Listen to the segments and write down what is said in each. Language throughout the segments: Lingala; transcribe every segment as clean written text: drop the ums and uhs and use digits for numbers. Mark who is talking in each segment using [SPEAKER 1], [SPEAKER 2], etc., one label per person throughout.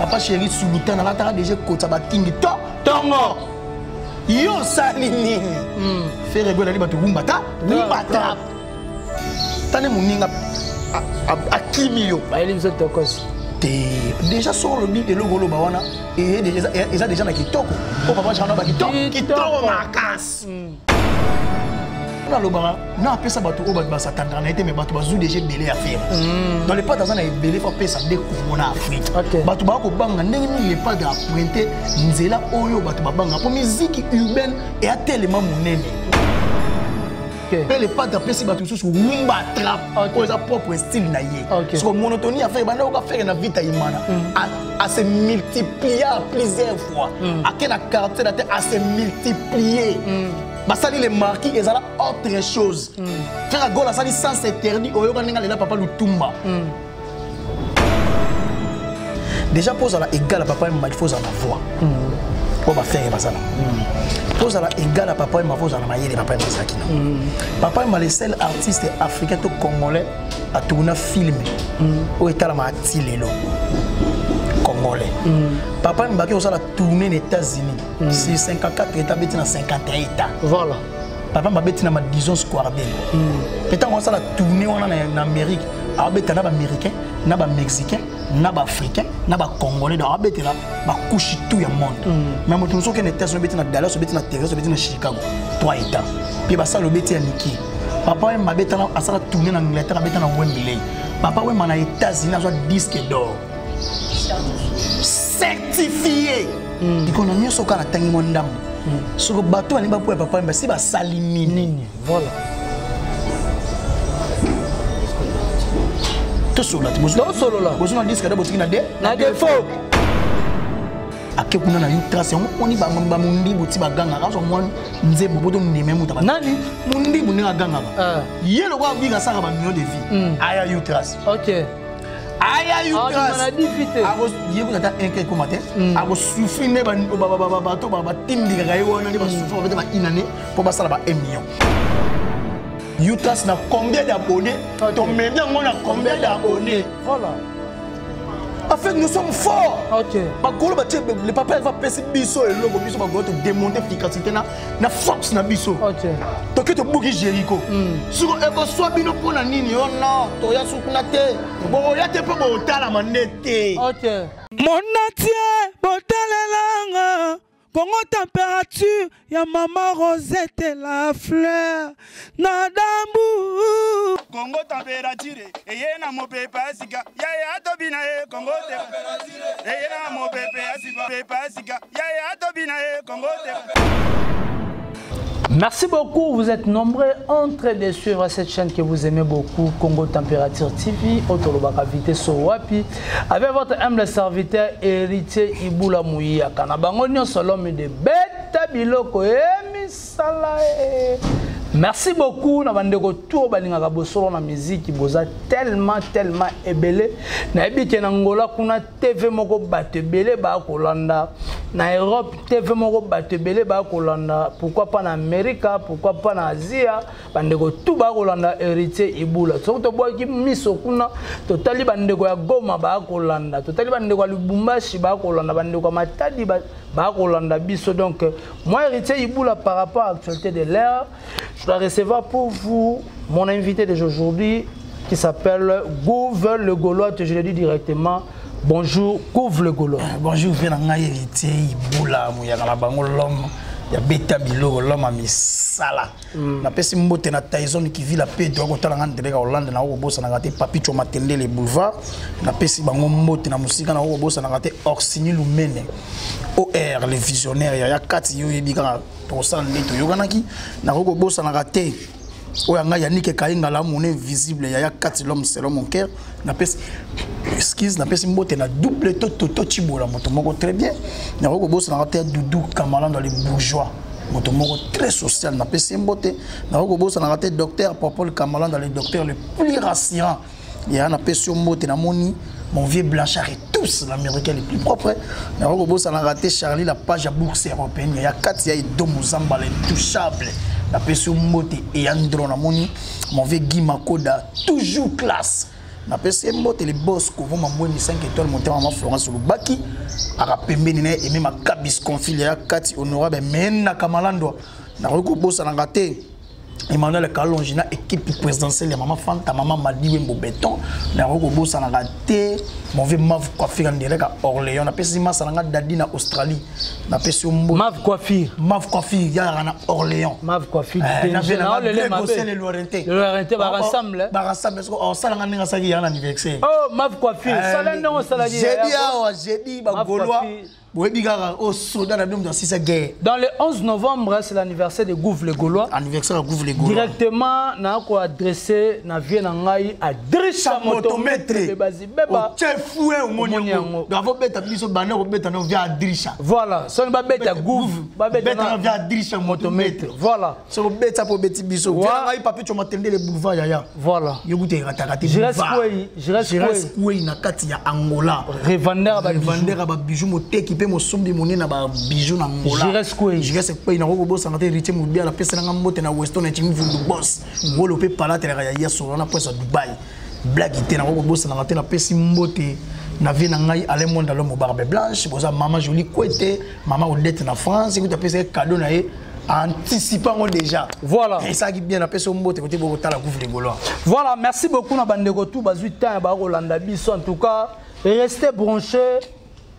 [SPEAKER 1] Papa chéri Sultan alataka déjà kotsa bakingi to tongo. Yo osali nini? Ferre Gola ali bato rumba ta rumba trap. Tane moninga akimi yo.
[SPEAKER 2] Bayeli biso tokosi.
[SPEAKER 1] Te déjà soko olobi eloko oloba wana eza déjà na kitoko po papa jano ba kitoko kitoko makasi. Nalobaka na apesa bato oyo bato basatandaka na ye te, mais bato bazwi déjà ebele ya Ferre. Dans le Padre aza na ebele, fo apesa nde Kongo na Afrique. Bato baya kobanga ndenge nini le Padre apointe nzela oyo bato babanga, mpo miziki urbaine eya telema monene. Mpe le Padre apesi bato mosusu rumba trap oyo eza propre style na ye. Soko monotonie ya Ferre banda oka Ferre na Vita Imana ase multiplia plusieurs fois, ake na quartier na te ase multiplier. Basali le marquis ezala autre chose. Ferre Gola asali sens interdit, oyoka ndenge alela papa Lutumba. Déjà mpo ozala égal à papa Wemba, il faut ozala na voix oyo baFerre bazala. Mpo ozala égal à papa Wemba, faut ozala na mayele papa Wemba azalaki na. Papa Wemba, le seul artiste africain to congolais atourna film oyo etalamaka ti lelo, congolais. Papa Wemba aki kosala tournée na États-Unis, sur 54 états abeti na 51 états.
[SPEAKER 2] Voilà.
[SPEAKER 1] Papa babeti na Madison Square Garden. Mpe ntango asala tournée wana na Amérique, abeta na baaméricain, na bamexicain, na baafricain, na bacongolais, donc abetela bacouches tout ya monde. Mais moto mosusu okende États-Unis, obeti na Dallas, obeti na Texas, obeti na Chicago, trois états, mpe basala obeti ya miki. Papa Wemba abeta, asala tournée na Angleterre, abeta na Wembley. Papa Wemba na États-Unis azwa disque d'or certifié. Likolo nyonso kaka natangi mwa ndambo. Soki bato balingi bapoya papa Wemba, si basali nini?
[SPEAKER 2] Voilà.
[SPEAKER 1] Tosolola te.
[SPEAKER 2] Tosolola.
[SPEAKER 1] Bozwi na disque da, botiki na de
[SPEAKER 2] na défaut.
[SPEAKER 1] Ake kuna na trace yango, moni bamondibu ti bagangaka, azwa mwa nzembo po tondima ye. Muta
[SPEAKER 2] nani?
[SPEAKER 1] Mondibu ndenge agangaka ye lokola abika asaka bamillion de vues, aya utrace. Aya utrace, ye kuta ata inke ekoma te, akosouffrir nde bato batindikaka ye wana nde basouffrir, babeta bainane mpo basala ba 1 million. Utras na combien d'abonnés? Tomemi yango na combien d'abonnés?
[SPEAKER 2] Voilà.
[SPEAKER 1] En fait, nous sommes forts. Bagolo batie le papa va pesi biso eloko, biso bagolo todémonte efficacité na force na biso. Toke tobuki Jéricho. Siko ekoswa bino mpo na nini? Yo non, toya sukuna te, bokoya te mpo botalama nde te.
[SPEAKER 3] Monatie botalelanga Congo température ya mama Rosette la fleur na dambu.
[SPEAKER 4] Congo température eye na mopepe ya sika yaya atobi na ye. Congo te eye na mopepe ya sika, pepe ya sika yaya atobi na ye. Congo te.
[SPEAKER 2] Merci beaucoup, vous êtes nombreux en train de suivre cette chaîne que vous aimez beaucoup, Congo Température TV, Otolobaka Vitesse Wapi, avec votre humble serviteur héritier Iboula Mouyaka. Na bango nyonso, l'homme de bête biloko emisala. Merci beaucoup na bandeko tout balingaka bosolo na musique, boza tellement tellement ebele. Nayebi ke na Angola kuna TV moko bato ebele bakolanda, na Europe TV moko bato ebele bakolanda, pourquoi pas na Amerika, pourquoi pas na Asia, bandeko tout bakolanda héritier Ibula. Soki tobwaki miso kuna, totali bandeko ya Goma bakolanda, totali bandeko ya Lubumbashi bakolanda, bandeko ya Matadi bakolanda biso. Donc moi héritier Ibula, par rapport à l'actualité de l'heure, je dois recevoir pour vous mon invité d'aujourd'hui qui s'appelle Gouve le Gaulois. Je le dis directement. Bonjour, Gouve le Gaulois.
[SPEAKER 1] Bonjour, vieux na ngai héritier Ibula Muyaka na bango, l'homme ya beta biloko, l'homme ya misala. Napesi mbote na Tyson qui vit la paix, doit kotala nga ndeleka Hollande na kobosanaka te Papi Choma Tendele Boulevard. Napesi bango mbote na mosika na kobosanaka te Orsini Lumene. OR le visionnaire ya kati yo yebi kaka tosala nde toyokanaki nakoki kobosanaka te oyo ya ngai Yannick Kayingala mon invisible yaya kati, l'homme selon mon cœur. Napesi excuse, napesi mbote na double toto Chibola, moto moko très bien. Nakoki kobosanaka te ya Dudu Kamalando le bourgeois, moto moko très social, napesi ye mbote. Nakoki kobosanaka te docteur Popol Kamalando le docteur le plus rassurant ya, napesi yo mbote. Namoni mon vieux Blanchard et tous l'américain les plus propres. Nakoki kobosanaka te Charlie la page ya bourse européenne ya kati ya Edo Mozamba l'intouchable, napesi yo mbote. Eyandro, namoni mon vieux Guy Makoda, toujours classe. Napesi ye mbote le boss Kovo Mambweni 5 étoiles motema mama Florence Lubaki aka pembeni na ye Aimé Makabis Confili ya kati honorable Mena Kamalandwa. Nakoki kobosanaka te Emmanuel Kalonji na équipe présidentielle ya mama Fanta, mama Madi Wembo Beton. Nakoki kobosanaka te mon vieux Mav Coiffure en direct à Orléans. Napesi masa na nga Dadi na Australie. Napesi yo mbote.
[SPEAKER 2] Mav Coiffure.
[SPEAKER 1] Mav Coiffure ya na Orléans.
[SPEAKER 2] Mav Coiffure.
[SPEAKER 1] Na vieux na nga Greg le Lorenté.
[SPEAKER 2] Le Lorenté ba rassemble.
[SPEAKER 1] Ba rassemble parce que oh sala nga ndenge asaki ya na anniversaire.
[SPEAKER 2] Oh Mav Coiffure, sala ndenge osalaki.
[SPEAKER 1] Jeudi awa, jeudi ba Gaulois. Boyebi kaka o soda na bino moto asisa guerre.
[SPEAKER 2] Dans le 11 novembre, c'est l'anniversaire de Gouv le Gaulois.
[SPEAKER 1] Anniversaire ya Gouv le Gaulois.
[SPEAKER 2] Directement na ko adresser na vie na ngai à Drissa
[SPEAKER 1] Motomètre.
[SPEAKER 2] Bazi beba.
[SPEAKER 1] Otie fouet omoni yango. Donc avo beta biso bana ko beta no via Drissa.
[SPEAKER 2] Voilà, soni ba beta Gouv, ba beta
[SPEAKER 1] na via Drissa Motomètre.
[SPEAKER 2] Voilà.
[SPEAKER 1] Soko beta po beti biso. Via ngai papi choma tende le boulevard yaya.
[SPEAKER 2] Voilà.
[SPEAKER 1] Yo kuta erataka te.
[SPEAKER 2] Jires Kwei, Jires
[SPEAKER 1] Jires Kwei na kati ya Angola.
[SPEAKER 2] Revendeur ba
[SPEAKER 1] revendeur ba bijoux moteki pe mosombi monene na ba bijoux na Angola.
[SPEAKER 2] Jires Kwei.
[SPEAKER 1] Jires Kwei na koko bosanga te héritier Mobia la pesa nga mbote na Weston na Jimmy Vundu boss. Ngolo pe palate ya ya solo na pesa Dubai. Blague te na koko bosanga te na pesi mbote na vie na ngai Alain Monda l'homme barbe blanche, boza maman Jolie Kwete, maman Odette na France, écoute apesa cadeau na ye anticipant déjà.
[SPEAKER 2] Voilà.
[SPEAKER 1] Et ça qui bien appelé son mot, côté beaucoup la Gouv les Gaulois.
[SPEAKER 2] Voilà, merci beaucoup na bande tout bazui temps ba Rolanda biso en tout cas, restez branchés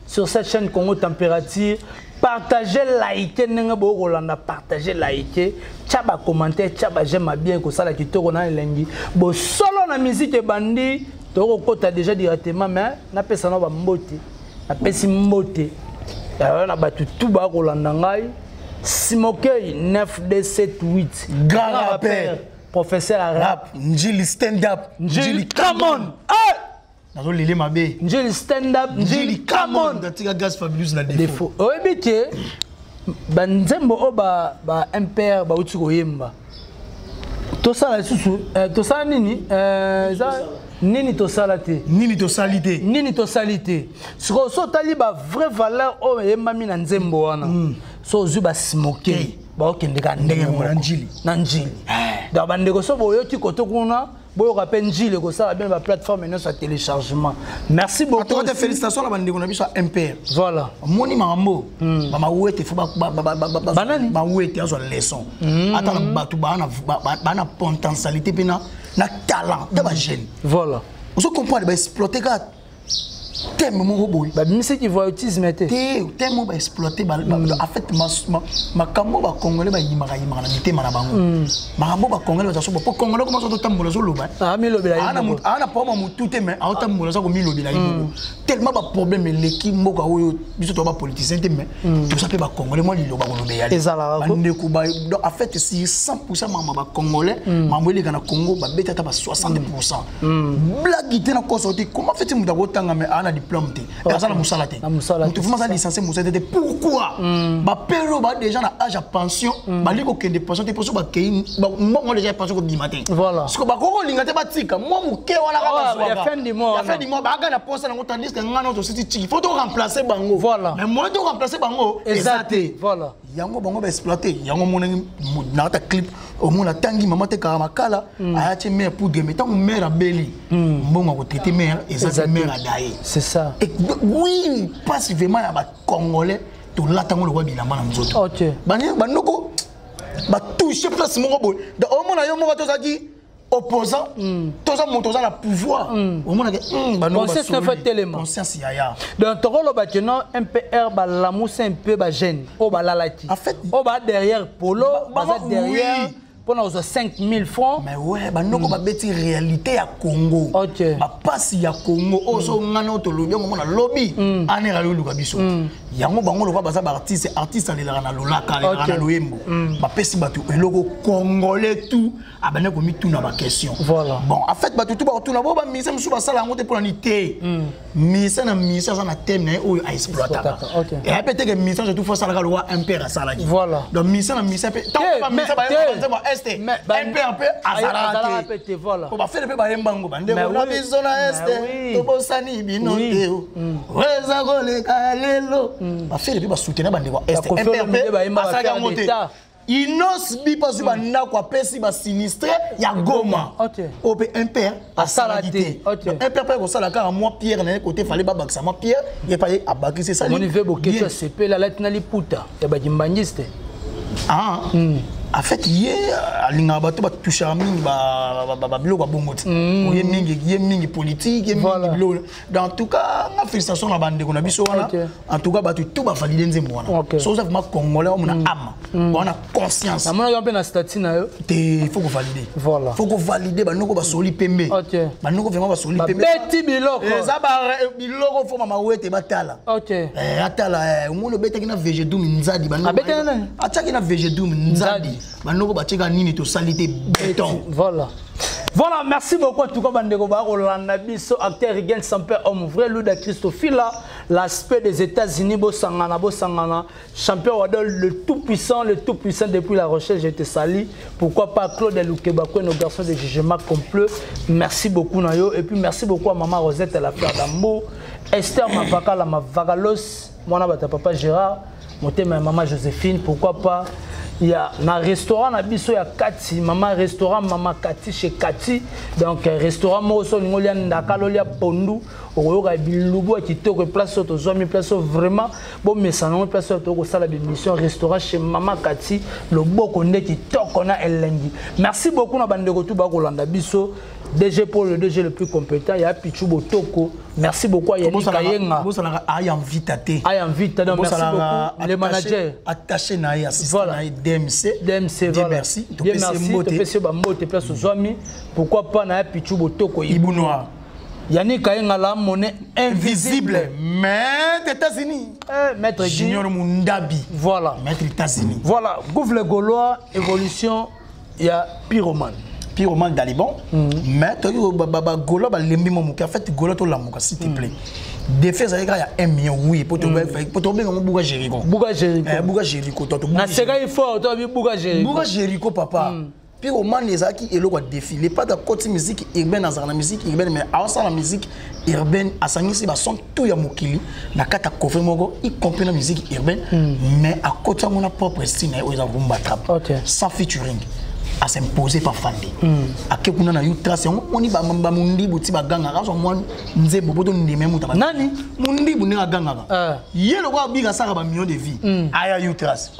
[SPEAKER 2] sur cette chaîne Congo Température. Partagez, likez, ndenge bo Rolanda, partagez, likez, tcha ba commentaire, tcha ba j'aime bien ko sala kitoko na elengi. Bo solo na musique bandi, to kota déjà directement mais na pesa na ba mbote. Na pesi mbote. Ya na batu tout ba Rolanda ngai. Simokei 9278.
[SPEAKER 1] Grand rappeur.
[SPEAKER 2] Professeur à rap.
[SPEAKER 1] Njili stand up.
[SPEAKER 2] Njili come on. Hey!
[SPEAKER 1] Nazo lele mabe.
[SPEAKER 2] Njili stand up. Njili come on.
[SPEAKER 1] Ndatika gaz fabulous na défaut.
[SPEAKER 2] Défaut. Oyebi ke ba nzembo o ba ba MPR ba uti koyemba. Tosala lisusu, tosala nini? Za nini tosala te?
[SPEAKER 1] Nini tosali te?
[SPEAKER 2] Nini tosali te? Siko so tali ba vraie valeur oyo eyembami na nzembo wana. So ozwi ba smoke, ba okende ka ndenge
[SPEAKER 1] moko na njili.
[SPEAKER 2] Na njili. Donc ba ndeko so boyoki koto kuna, boyoka pe njili kosala bien ba plateforme nyonso ya téléchargement. Merci beaucoup.
[SPEAKER 1] Atoka te félicitations na ba ndeko na biso ya MPR.
[SPEAKER 2] Voilà.
[SPEAKER 1] Moni makambo, ba mawete faut ba ba ba ba ba
[SPEAKER 2] Banani?
[SPEAKER 1] Mawete azwa leçon. Ata na bato ba na ba na potentialité pe na na talent, ta ba jeune.
[SPEAKER 2] Voilà.
[SPEAKER 1] Ozo comprendre ba exploiter ka thème moko boye.
[SPEAKER 2] Ba bimisi ki voyeutisme te.
[SPEAKER 1] Te, thème moko ba exploiter ba, ba, en fait, ma, ma, makambo ba congolais ba yimaka, yimaka na mitema na bango. Makambo ba congolais ba so, po congolais comment so tambola zo loba.
[SPEAKER 2] Ah, milobela ye
[SPEAKER 1] Ana
[SPEAKER 2] moko.
[SPEAKER 1] mutu, ana pa ma mutu te, mais a tambola so ko milobela ye moko. Tellement ba problème eleki mboka oyo biso to ba politicien te, mais tout ça pe ba congolais moi liloba ko lobe ya.
[SPEAKER 2] Ezalaka ko.
[SPEAKER 1] Ba ndeko ba, donc, en fait, si 100% mama ba congolais, mambo eleka na Congo ba beta ta ba 60%. Blague te na koso te. Comment fait-il mutu akotanga mais ana diplôme te? Aza na mosala te.
[SPEAKER 2] Na mosala te,
[SPEAKER 1] Mutu vraiment aza licencié mosala te. Pourquoi? Ba père ba déjà na âge ya pension, ba li kokende pension te, poso ba kei, ba mbongo déjà ya pension kobima te.
[SPEAKER 2] Voilà.
[SPEAKER 1] Parce que ba koko linga te batika, mwa moke wana kaka
[SPEAKER 2] Oh,
[SPEAKER 1] bazwaka.
[SPEAKER 2] ya fin du mois
[SPEAKER 1] Ya fin
[SPEAKER 2] wana.
[SPEAKER 1] du mois, ba aka na posa nango, tandis que nga na tositi tiki. Faut to remplacer bango.
[SPEAKER 2] Voilà.
[SPEAKER 1] Mais moi to remplacer bango,
[SPEAKER 2] Eza
[SPEAKER 1] eza
[SPEAKER 2] te.
[SPEAKER 1] te.
[SPEAKER 2] Voilà.
[SPEAKER 1] Yango bango ba exploiter. Yango monangi, na ta clip, au moins la tangi maman te kaka makala, aya tie mère poudre, mais tant mère abeli, mbongo ko traiter mère, eza
[SPEAKER 2] Eza
[SPEAKER 1] te
[SPEAKER 2] te.
[SPEAKER 1] mère adaye.
[SPEAKER 2] C'est ça.
[SPEAKER 1] Et oui, passe vraiment ya ba congolais to latango lokwa bilamba na nzoto.
[SPEAKER 2] OK.
[SPEAKER 1] Bani banoko ba toucher place moko boye. Donc au moins yo moko tozaki opposant, toza moto oza na pouvoir. Au moins que banoko ba
[SPEAKER 2] Conscience ne
[SPEAKER 1] soli.
[SPEAKER 2] fait tellement.
[SPEAKER 1] Conscience yaya.
[SPEAKER 2] Donc tokolo ba teno MPR ba lamusa un peu ba jeune, o ba lalaki.
[SPEAKER 1] En fait,
[SPEAKER 2] o ba derrière polo,
[SPEAKER 1] Ba,
[SPEAKER 2] ba
[SPEAKER 1] ba,
[SPEAKER 2] derrière
[SPEAKER 1] oui.
[SPEAKER 2] pour nous 5000 francs.
[SPEAKER 1] Mais ouais, ba noko ba beti réalité ya Congo.
[SPEAKER 2] OK.
[SPEAKER 1] Ba passe ya Congo, oso ngana to lobi ngo mona lobby, ane ra luka biso. Yango bango lokwa baza ba artiste, artiste alelaka na lolaka, alelaka
[SPEAKER 2] OK.
[SPEAKER 1] na loyembo. Ba pesi bato eloko congolais tout, abane ko mituna ba question.
[SPEAKER 2] Voilà.
[SPEAKER 1] Bon, en fait bato tout ba tuna bo ba mise musu ba sala yango te pona ni te. Mise na mise za na thème na ye oyo a exploitaka.
[SPEAKER 2] Exploitaka, OK.
[SPEAKER 1] Et peut-être que mise je tout fois sala ka loi MPR asala ki.
[SPEAKER 2] Voilà.
[SPEAKER 1] Donc mise na mise pe tant
[SPEAKER 2] Te,
[SPEAKER 1] ba mise
[SPEAKER 2] mais
[SPEAKER 1] ba
[SPEAKER 2] te.
[SPEAKER 1] yemba ba este.
[SPEAKER 2] Mais ba-
[SPEAKER 1] MPR pe azala
[SPEAKER 2] Azala
[SPEAKER 1] te.
[SPEAKER 2] pe te, voilà.
[SPEAKER 1] Po ba fere pe ba yemba ngo ba ndeko
[SPEAKER 2] Mais
[SPEAKER 1] na
[SPEAKER 2] oui.
[SPEAKER 1] biso na
[SPEAKER 2] Mais
[SPEAKER 1] este.
[SPEAKER 2] oui.
[SPEAKER 1] Tobosani bino
[SPEAKER 2] Oui.
[SPEAKER 1] te o. Weza koleka lelo. Ba fere pe ba soutenir ba ndeko este.
[SPEAKER 2] Ba Koffi
[SPEAKER 1] MPR pe
[SPEAKER 2] Olomide ba yemba ba
[SPEAKER 1] asalaki
[SPEAKER 2] faire
[SPEAKER 1] yango te.
[SPEAKER 2] d'État.
[SPEAKER 1] Innoss'B mpo azwi bandako, apesi basinistrés ya Goma. Oyo mpe un père asalaki te. Un père mpe akosala kaka mwa pierre na ye kote, fale babakisa mwa pierre, ye mpe aye abakisi, esali.
[SPEAKER 2] Omoni ve Boketshu asepeli, alati na liputa ya bakimbangiste.
[SPEAKER 1] Ah, en fait ye alingaka bato batouchaka mingi babiloko ya bongo te. Ye mingi, ye mingi politique, ye mingi biloko. Donc en tout cas nga félicitation na bandeko na biso wana. En tout cas bato tout bavalide nzembo wana. So oza vraiment Congolais, omona âme wana, conscience.
[SPEAKER 2] Namonaki mpe na statut na yo.
[SPEAKER 1] Te, il faut kovalider. Faut kovalider. Bandeko basoli pembe, bandeko vraiment basoli pembe.
[SPEAKER 2] Babeti biloko.
[SPEAKER 1] Eza biloko, fo mama wete batala. Atala, omoni obetaki na VG Dum Nzadi.
[SPEAKER 2] Abetaki na nani?
[SPEAKER 1] Atiaki na VG Dum Nzadi. Bandeko batiaka nini, tosali te béton.
[SPEAKER 2] Voilà, merci beaucoup en tout cas bandeko ba Rolanda biso, acteur Rigen Samper, homme vrai Luda Christophila, l'aspect des États-Unis, Bosangana Bosangana, champion Wadol, le tout puissant, le tout puissant depuis La Rochelle, je te salue. Pourquoi pas Claude Loukebakwe, nos garçons de jugement complet. Merci beaucoup Nayo et puis merci beaucoup à maman Rosette, la fleur d'amour, Esther Mavaka, la Mavagalos, mwana bata papa Gérard, motema ya maman Joséphine, pourquoi pas ya na restaurant na biso ya Kati, mama restaurant mama Kati, chez Kati. Donc restaurant moko so olingi olia ndakala, olia pondu, okoyoka bilubu ya kitoko. Place oyo tozwami, place oyo vraiment bomesana yango, place oyo tokosala bémission, restaurant chez mama Kati, loboko nde kitoko na elengi. Merci beaucoup na bandeko tu bakolanda biso. DG Paul, le DG le plus compétent, il y a Pichou Botoko. Merci beaucoup à Yannick Kayenga.
[SPEAKER 1] Bosalaka Ayam Vita te.
[SPEAKER 2] Ayam Vita, donc merci beaucoup. Le manager.
[SPEAKER 1] Attaché na ye, assistant na ye, DMC.
[SPEAKER 2] DMC,
[SPEAKER 1] Dieu
[SPEAKER 2] voilà.
[SPEAKER 1] merci.
[SPEAKER 2] Dieu merci. Topesi bambote place ozwami. Pourquoi pas na Pichou Botoko.
[SPEAKER 1] Ibu Noir.
[SPEAKER 2] Yannick Kayenga, la monnaie invisible.
[SPEAKER 1] Invisible. Maître États-Unis.
[SPEAKER 2] Eh, Maître Guy.
[SPEAKER 1] Junior Mundabi.
[SPEAKER 2] Voilà.
[SPEAKER 1] Maître États-Unis.
[SPEAKER 2] Voilà. Gouve le Gaulois, évolution, il y a Pyromane.
[SPEAKER 1] Pyromane Daliban. Mais toki bagaulois balembi mo moke. En fait Gaulois tolamuka, s'il te plaît. Défi ezalaki kaka ya 1 million, oui, po tobenga ngo Buka Jéricho.
[SPEAKER 2] Buka Jéricho.
[SPEAKER 1] Eh, Buka Jéricho to
[SPEAKER 2] Na seka fort, to bi Buka Jéricho.
[SPEAKER 1] Buka Jéricho, papa. Pyromane ezalaki eloko ya défi. Le pas akoti musique urbaine, azalaka na musique urbaine, mais aosala musique urbaine, asangisi bason tout ya mokili na kati ya coffre moko, y compris na musique urbaine, mais akoti yango na propre style na ye oyo eza rumba trap, sans featuring, asimpose pa fande. Ake kuna na Utrace yango, moni bamundibu ti bagangaka, azwa mwa nzembo po tondima ye moto.
[SPEAKER 2] Nani?
[SPEAKER 1] Mundibu, ndenge agangaka. Ye lokola abika, asalaka bamillion de vues, aya Utrace.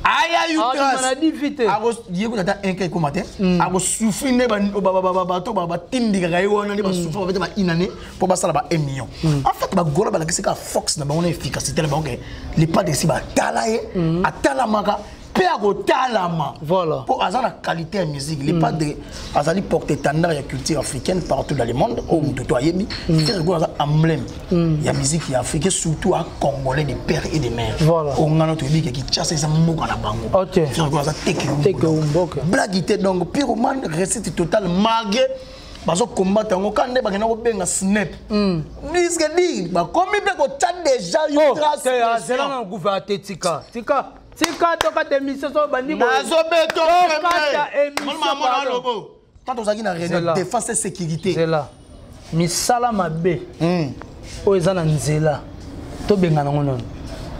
[SPEAKER 1] Aya
[SPEAKER 2] Ah, na divi te.
[SPEAKER 1] Ye kuta ata un ekoma te, akosouffrir nde bato batindikaka ye wana, nde basouffrir, babete bainane mpo basala ba 1 million. En fait bagaulois balakisi kaka force na bango na efficacité na bango ke le Padre esi batala ye, atalamaka mpe akotalama. Mpo aza na qualité ya musique. Le Padre azali porte étendard ya culture africaine partout dans le monde, oyo moto to ayebi. Ferre Gola aza emblème ya musique ya Afrique, surtout a Congolais de père et de mère. Oyo ngana toyebi ke Kinshasa eza mboka na bango. Ferre Gola aza
[SPEAKER 2] Teke Umboka.
[SPEAKER 1] Blague te. Donc Pyromane, réussite totale, malgré bazokombata yango kaka nde bakenda kobenga snap disque di, bakomi mpe kotya déjà Utrace.
[SPEAKER 2] Zela na gouver te, tika tika tika, tokata émission so bandi.
[SPEAKER 1] Nazobeto.
[SPEAKER 2] Tokata émission, pardon.
[SPEAKER 1] Tant tozalaki na réunion
[SPEAKER 2] Zela.
[SPEAKER 1] défense et sécurité.
[SPEAKER 2] Nzela misala mabe oyo eza na nzela, tobengana yango nano.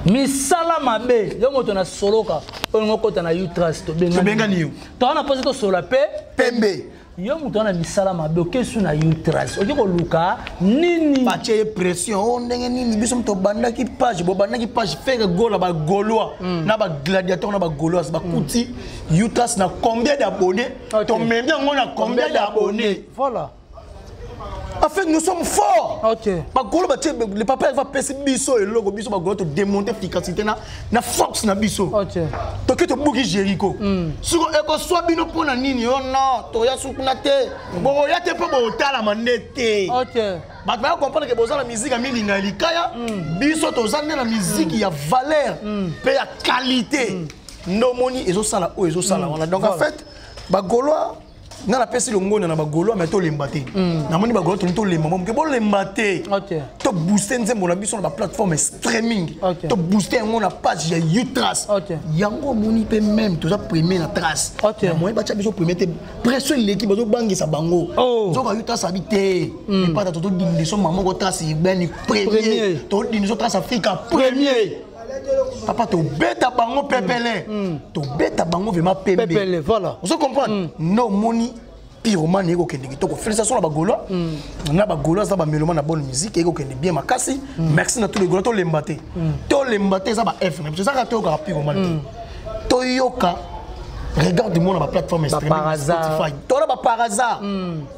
[SPEAKER 2] Misala mabe, yo moto na soloka oyo olingi okota na Utrace.
[SPEAKER 1] Tobengani yo.
[SPEAKER 2] Toza na mposa tosolola mpe.
[SPEAKER 1] Pembe.
[SPEAKER 2] Yo moto wana misala mabe, okesu na Utrace, oki koluka nini?
[SPEAKER 1] Batie ye pression o ndenge nini? Biso moto obandaki page, bobandaki page Ferre Gola, bagaulois na bagladiateur na bagauloise bakuti Utrace na combien d'abonnés? Tomemi yango na combien d'abonnés? En fait nous sommes forts. Bagaulois batie le papa va pesi biso eloko, biso bagaulois todémonte efficacité na force na biso. Toke tobuki Jéricho. Siko ekoswa bino mpo na nini? Yo non, toya su kuna te, bokoya te mpo bokotalama nde te. Bato baya comprendre ke boza na musique ya milinga ya likaya, biso toza nde na musique ya valeur mpe ya qualité, nde omoni ezosala oyo ezosala wana. Donc en fait bagaulois, nga napesi longonya na bagaulois, mais tolemba te. Namoni bagaulois toni tolemba mo moke, bolemba te. Tobooste nzembo na biso na baplateforme streaming, tobooste yango na page ya Utrace. Yango omoni mpe même toza premier na trace na moyen batya biso premier te, pression eleki, bazobangisa bango. Nzoka Utrace abi te epata, tozodindiso mama moko trace urbaine premier, tozodindiso trace Afrika premier. Papa, tobeta bango pepele, tobeta bango vraiment pembe.
[SPEAKER 2] Pepele, voilà.
[SPEAKER 1] Ozo comprendre? No moni Pyromane ekokende kitoko. Félicitation na Bagaulois, na Bagaulois aza bamélomane na bonne musique, ekokende bien makasi. Merci na tous les Gaulois. Tolemba te, tolemba te. Eza ba F na biso, ezaka toyokaka Pyromane te, toyoka Regarde moi na baplateforme
[SPEAKER 2] par hasard.
[SPEAKER 1] Spotify, tona ba par hasard,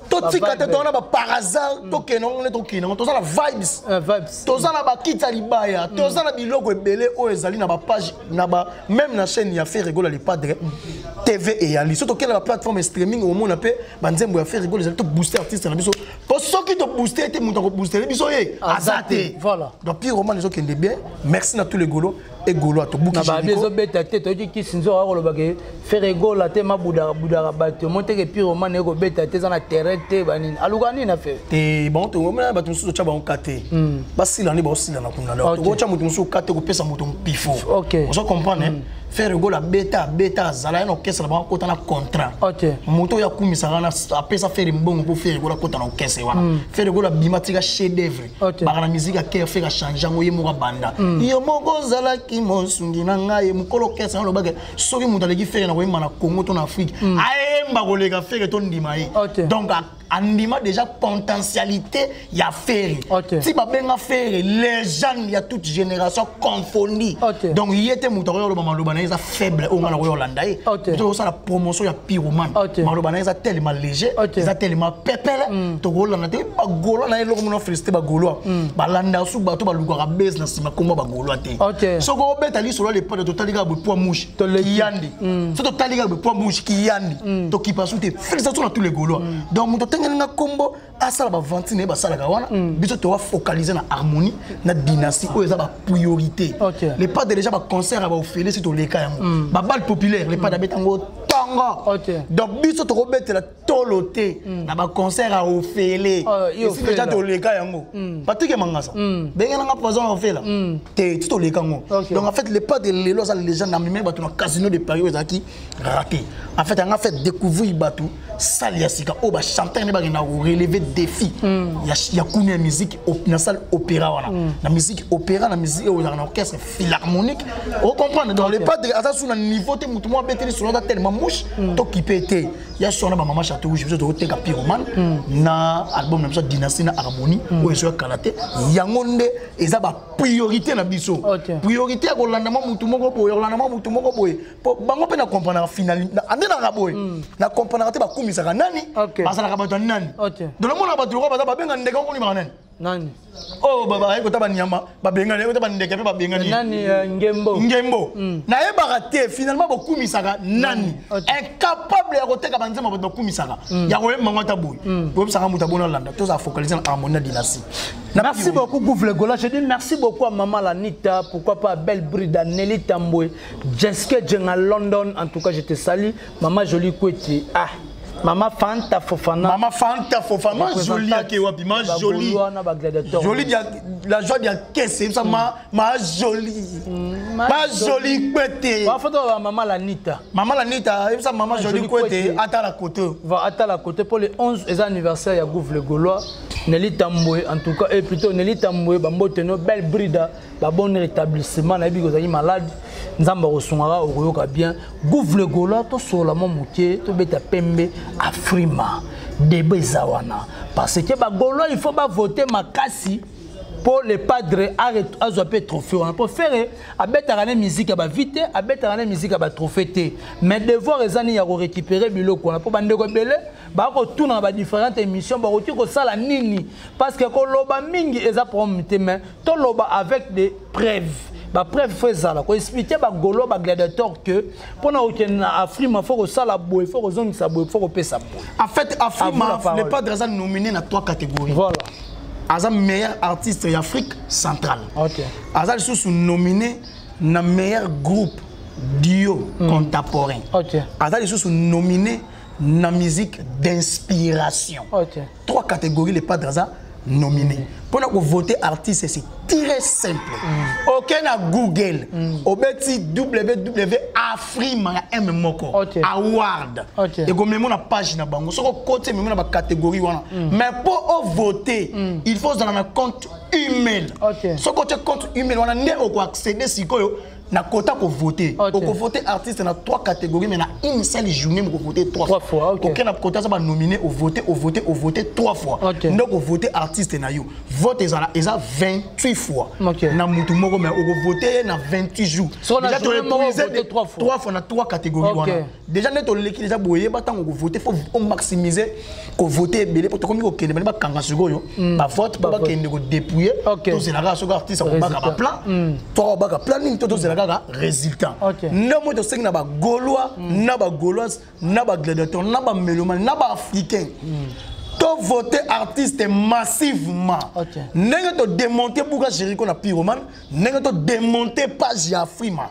[SPEAKER 1] totika te.
[SPEAKER 2] Ba vibe.
[SPEAKER 1] Tona ba par hasard, tokende ngo nde tokende ngo, toza na vibes.
[SPEAKER 2] Vibes.
[SPEAKER 1] Toza na bakiti ya libaya, toza na biloko ebele oyo ezali na bapage na ba même na chaîne ya Ferre Gola Le Padre TV eyali. So tokende na baplateforme streaming, omona mpe banzembo ya Ferre Gola ezali. Tobooste artiste na biso, po soki tobooste ete moto akoboostele biso ye aza te.
[SPEAKER 2] Voilà.
[SPEAKER 1] Donc Pyromane ezokende bien. Merci na tous les Gaulois et Gaulois, tobuki.
[SPEAKER 2] Na babi ezobeta te, toyoki kisi nzoka akolobaka Ferre Gola te, mabudaka budaka bato mo teke Pyromane ekobeta te, eza na terrain te, banini aluka nini na Ferre?
[SPEAKER 1] Te, bango tomona bato mosusu totya bango ka te, basila nde baosila na kuna. Donc tokotya moto mosusu ka te, kopesa moto mpifo. Ozo comprendre? Ferre Gola abeta, abeta, azala ye na orchestre na bango, akota na contrat. Moto oyo akumisaka wana apesa Ferre mbongo mpo Ferre Gola akota na orchestre wana. Ferre Gola abima, tika chef d'œuvre. Baka na musique akere, Ferre achange yango ye moko, abanda yo moko ozalaki mosungi na ngai. Mokolo orchestre alobaka soki moto aleki Ferre na koyemba na Congo to na Afrique, ayemba koleka Ferre, to ndima ye. Donc andima déjà potentialité ya Ferre. Ti babenga Ferre légende ya toute génération confondue. Donc ye te moto akoya oloba maloba na ye eza faible, oyo nga na koya olanda ye. To osala promotion ya Pyromane, maloba na ye eza tellement léger, eza tellement pepele, tokolanda te. Bagaulois na ye eloko mona félicité Bagaulois, balanda su bato balukaka base na nsima komba Bagaulois te. Soki obeta lisolo Le Padre, totali kaka boye poids mouche kiyandi. So totali kaka boye poids mouche kiyandi, tokipa su te. Félicitation na tous les Gaulois. Donc moto otengelinga nkombo asala bavanti na ye, basalaka wana. Biso towa focaliser na harmonie na dynastie oyo eza bapriorité. Le Padre déjà, baconcert ya baofele si toleka yango, babal populaire, Le Padre abeta yango ntongo. Donc biso tokobetela tolo te na baconcert ya ofele. Esi déjà toleka yango. Patrik Mangasa bengelanga poison ya ofela te, ti toleka yango. Donc en fait, Le Padre lelo aza légende. Amemi bato na Casino de Paris oyo ezalaki raté. En fait, yanga fait découvrir bato salle ya sika oyo bachanteur nde bakenda korelever défi ya kuna ya musique na salle opéra wana, na musique opéra, na musique oyo ezalaka na orchestre philharmonique, ocomprendre? Donc Le Padre aza su na niveau te. Motu moko abeteli solo aza tellement mouche, tokipe te. Ya so wana bamama Chateau Rouge, biso tokoteka Pyromane na album na biso Dynastie na Harmonie oyo ezoyakala te. Yango nde eza bapriorité na biso, priorité ya kolanda mwa mutu moko boye, kolanda mwa mutu moko boye, po bango mpe na comprendaka final ande naka boye, na comprendaka te bakumisaka nani, bazalaka bato ya nani. Donc namona bato lokola baza babenga ndeke okonimaka nani.
[SPEAKER 2] Nani?
[SPEAKER 1] Oyo baye kota banyama babengani, kota bandeke mpe babengani.
[SPEAKER 2] Nani? Ngembo.
[SPEAKER 1] Ngembo, nayebaka te finalement bokumisaka nani. Incapable ya koteka banzembo, bato bakumisaka ya koyemba ngo ata boye, boyebisaka moto abona olanda. Tozala focalise na harmonie na dynastie.
[SPEAKER 2] Merci beaucoup, Gouv Gola. Je dis merci beaucoup à Maman Lanita, pourquoi pas à Belle Brida, Nelly Tamboué, Jessica Djenga London. En tout cas, je te salue. Maman Jolie Koueti. Ah, Maman Fanta Fofana.
[SPEAKER 1] Maman Fanta Fofana, ma jolie akewapi, ma jolie. Jolie, la joie de caisse, ça, ma jolie. Ma jolie Koueti.
[SPEAKER 2] Ma photo Maman Lanita.
[SPEAKER 1] Maman Lanita, ça Maman Jolie Koueti, ata la côté.
[SPEAKER 2] Va ata la côté pour les 11 et anniversaire ya Gouv le Gaulois. Nelly Tamboué, en tout cas, et plutôt Nelly Tamboué, bambote no, Belle Brida, ba bon rétablissement, na bi malade, Nzamba osungaka okoyoka bien. Gouv le Gaulois, to sola mo moke, to beta pembe Afrima. Débat eza wana. Parce que ba Gaulois, il faut ba voter makasi pour le Padre azwa pe trophée wana, po Ferre abetaka na musique ya bavite, abetaka na musique ya batrophée te, mais devoir eza nini ya korécupérer biloko wana, mpo bandeko ebele bakotuna na badifférentes émissions bakoki kosala nini, parce que koloba mingi eza problème te, mais toloba avec des preuves. Bapreuve faut ezala koexpliquer Bagaulois, bagladiateur, que mpona kokende na Afrima, faut kosala boye, faut kozongisa boye, faut kopesa boye.
[SPEAKER 1] En fait, Afrima, Le Padre aza nominé na trois catégories.
[SPEAKER 2] Voilà.
[SPEAKER 1] Aza meilleur artiste d'Afrique centrale. Aza lisusu nominé na meilleur groupe duo contemporain. Aza lisusu nominé na musique d'inspiration. Trois catégories, Le Padre aza nominé. Pour voter artiste, c'est très simple. Ok, na Google, obeti www Afrima ya M moko award. Et comme na page na bango, soko côté même na ba catégorie wana. Mais pour voter, il faut dans un compte email. Soki otie compte email wana nde okoaccéder sikoyo na kota kovote. Okovote artiste na trois catégories, mais na une seule journée mokovote trois
[SPEAKER 2] Trois fois, ok.
[SPEAKER 1] Oke na kota aza banominé, ovote, ovote, ovote trois fois. Nde okovote artiste na yo. Vote ezala eza 28 fois na mutu moko, mais okovote ye na 28 jours.
[SPEAKER 2] So na
[SPEAKER 1] Déjà,
[SPEAKER 2] journée moko,
[SPEAKER 1] toépuise
[SPEAKER 2] ovote trois fois.
[SPEAKER 1] Trois fois na trois catégories. Wana déjà nde toleki déjà boyeba ntango kovote, faut omaximiser kovote ebele, po tokomi kokende bane bakanga sikoyo bavote mpo bakende kodépouiller. Tozela kaka soki artiste akobaka
[SPEAKER 2] Résultat.
[SPEAKER 1] baplan to akobaka plan nini, to tozela kaka résultat. Nde moi tosengi na bagaulois, na bagauloise, na bagladiateur, na bamélomane, na baafricain, tovote artiste massivement. Ndenge todémonte buka Jéricho na Pyromane, ndenge todémonte page ya Afrima,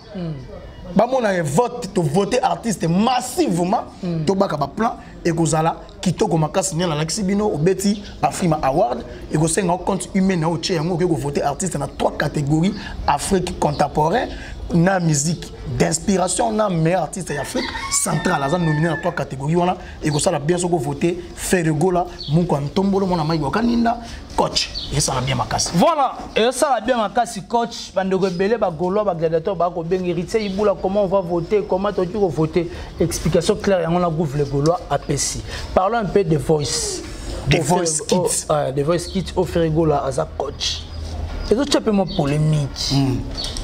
[SPEAKER 1] bamona ye vote, tovote artiste massivement, tobaka baplan, ekozala kitoko makasi. Nde nalakisi bino, obeti Afrima Award, ekosenga compte humain na otie yango, okoki kovote artiste na trois catégories: Afrique contemporain, na musique d'inspiration, na meilleur artiste ya Afrique centrale. Aza nominé na trois catégories wana. Ekosala bien soki ovote Ferre Gola moko ya ntombolo, mwana mai wakaninda coach, esala bien makasi.
[SPEAKER 2] Voilà, esala bien makasi, coach. Bandeko ebele, bagaulois, bagladiateur, bakobenga Héritier Ibula: comment on va voter? Comment tokoki kovoter? Explication claire yango na Gouve le Gaulois apesi. Parlons un peu de Voice.
[SPEAKER 1] The Voice Kids.
[SPEAKER 2] Oh, The Voice Kids. Ferre Gola aza coach, ezotya mpe mwa polémique,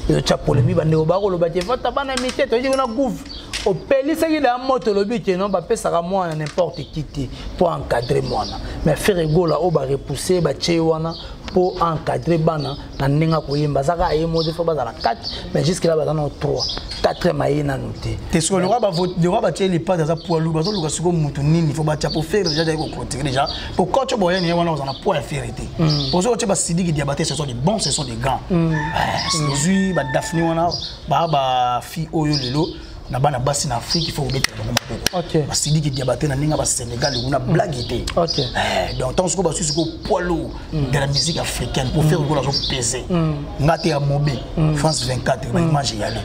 [SPEAKER 2] ezotya polémique. Bandeko bakoloba te vota bana mite. Toyeki kuna, Gouve, opelisaki da moto, olobi ke non, bapesaka mwana n'importe qui te mpo encadre mwana. Mais Ferre Gola oyo barepousse, batie wana mpo encadre bana na ndenge akoyemba, azaka aye mo te, faut bazala 4, mais jusque là baza na 3, 4 aye nanu te.
[SPEAKER 1] Te, sikoyo lokwa batie lipate aza poids lourd, bazoluka sikoyo mutu nini faut batia po Ferre déjà azali koclôturer déjà po coach boyani ye wana oza na poids ya Ferre te. Po soki otie basidiki Diabaté, ce sont des bons, ce sont des grands. Ozwi badaphne wana, baa bafille oyo lelo na bana basi na Afrique, il faut kobetela bango maboko. Basidiki Diabaté na ndenge ya basénégal kuna, blague te. Donc ntango sikoyo basui sikoyo poids lourd de la musique africaine pour Ferre Gola azopese nga te ya mobe France 24, baimage eyali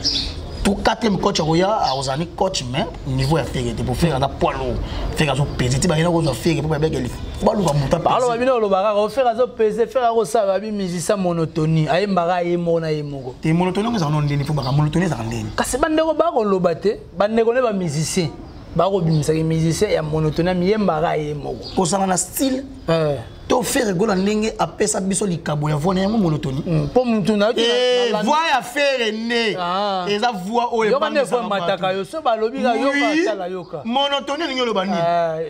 [SPEAKER 1] to quatrième coach akoya, akozala ni coach, mais niveau ya Ferre te, po Ferre aza poids lourd. Ferre azopese ti bakenda kozwa Ferre po babeke baluka moto.
[SPEAKER 2] Baloba bino, oloba kaka Ferre azopese, Ferre akosala babi musicien monotonie, ayembaka ye moko na ye moko.
[SPEAKER 1] Te, monotonie ngo ezala no ndeni? Fo baka monotonie ezala ndeni?
[SPEAKER 2] Kasi bandeko bakoloba te, bandeko nde bamusicien bakobimisaki musicien ya monotonie, miyembaka ye moko.
[SPEAKER 1] Kozala na style to Ferre Gola ndenge apesa biso likabo ya voix na yango, monotonie?
[SPEAKER 2] Mpo mutu
[SPEAKER 1] Voix ya Ferre nde eza voix oyo
[SPEAKER 2] yoka nde voix emataka yo so balobi ka yoka, tala, yoka.
[SPEAKER 1] Monotonie elingi oloba nini?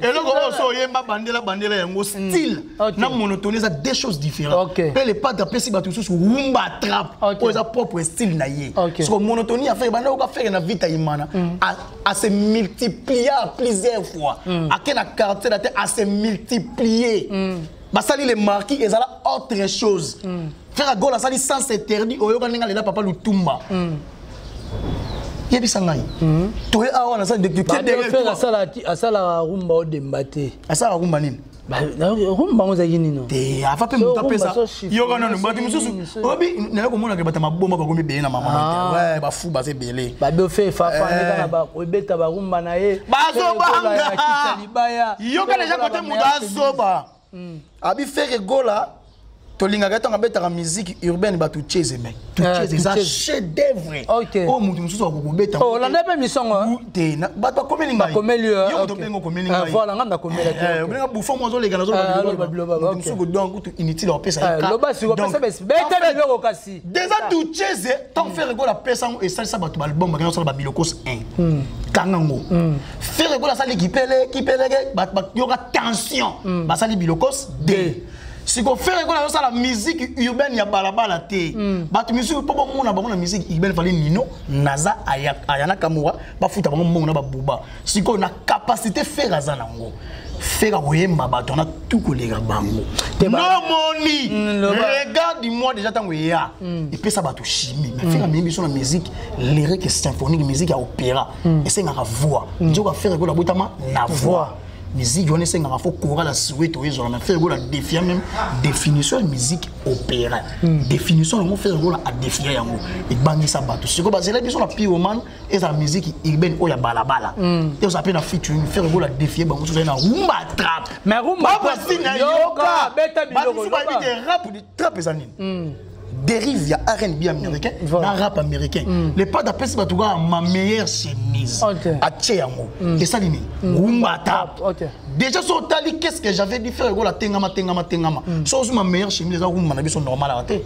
[SPEAKER 1] Eloko oyo so oyemba bandela bandela yango, style na monotonie eza deux choses différentes. Mpe le padre apesi bato mosusu rumba trap oyo eza propre style na ye. Soko monotonie ya Ferre, banda oka Ferre na Vita Imana, ase multiplier plusieurs fois, ake na quartier na te, ase multiplier, basali le marquis, ezala autre chose. Ferre Gola asali sens interdit, oyoka ndenge alela papa Lutumba. Yebisa ngai, toye awa nasali.
[SPEAKER 2] Asalaka rumba odemba te.
[SPEAKER 1] Asalaka rumba nini?
[SPEAKER 2] Rumba ngo ezalaki nini?
[SPEAKER 1] Te, afa mpe moto apesa yoka nano. Bato mosusu oyebi naye komonaka bato maboma bakomi ebele na mama, bafu baza ebele.
[SPEAKER 2] Babe ofe efafandeka na obeta barumba na ye.
[SPEAKER 1] Bazobanga yoka deja kote moto azoba abi Ferre Gola tolingaka ntango abetaka musique urbaine, bato chese, mais tuchese eza chef d'œuvre oyo moto mosusu akokobeta.
[SPEAKER 2] Olanda mpe misongo.
[SPEAKER 1] Te, bato bakomeli ngai, yo moto obenga okomeli ngai.
[SPEAKER 2] Voilà, nga nakomela te.
[SPEAKER 1] Obenga bouffon mo azoleka, nazoloba mosusu donc kutu inutile opesa.
[SPEAKER 2] Loba siko, pesa beta biloko kasi.
[SPEAKER 1] Déjà tuchese, ntango Ferre Gola apesa yango, esalisa bato baalbum, bakenda kosala babilokos 1 kanga ngo. Ferre Gola asali kipele kipeleke, bato bayoka tension, basali bilokos 2. Siko Ferre Gola azosala musique urbaine ya balabala te. Bato misusu mpo bomona bango na musique urbaine, fali nino naza ayana kamura, bafuta bango mbongo na babuba. Sikoyo na capacité Ferre aza nango, Ferre akoyemba bato wana tu koleka bango. Nomoni, regarde moi déjà, ntango eya epesa bato chimie, mais Ferre amemi biso na musique lyrique symphonique, musique ya opéra esengaka voix. Nzoka Ferre Gola abotama na voix. Musique wana esengaka fo chorale ya Soweto ezwala na Ferre Gola défia même définition ya musique opéra. Définition yango Ferre Gola adéfia yango ebangisa bato. Sikoyo bazela biso na Pyromane ezala musique urbaine oyo ya balabala. Ezala mpe na featuring Ferre Gola défie bango soki na rumba trap.
[SPEAKER 2] Mais rumba
[SPEAKER 1] trap
[SPEAKER 2] yoka beta biloko.
[SPEAKER 1] Bato bayebi te rap trap eza nini. Dérive ya R&B américain na rap américain. Le pas d'apesi bato kaka ma meilleure chemise. Atie yango. Esali nini? Rumba trap. Déjà so otali qu'est-ce que j'avais dit Ferre Gola tengama tengama tengama. So ozwi ma meilleure chemise eza rumba na biso normal aka te.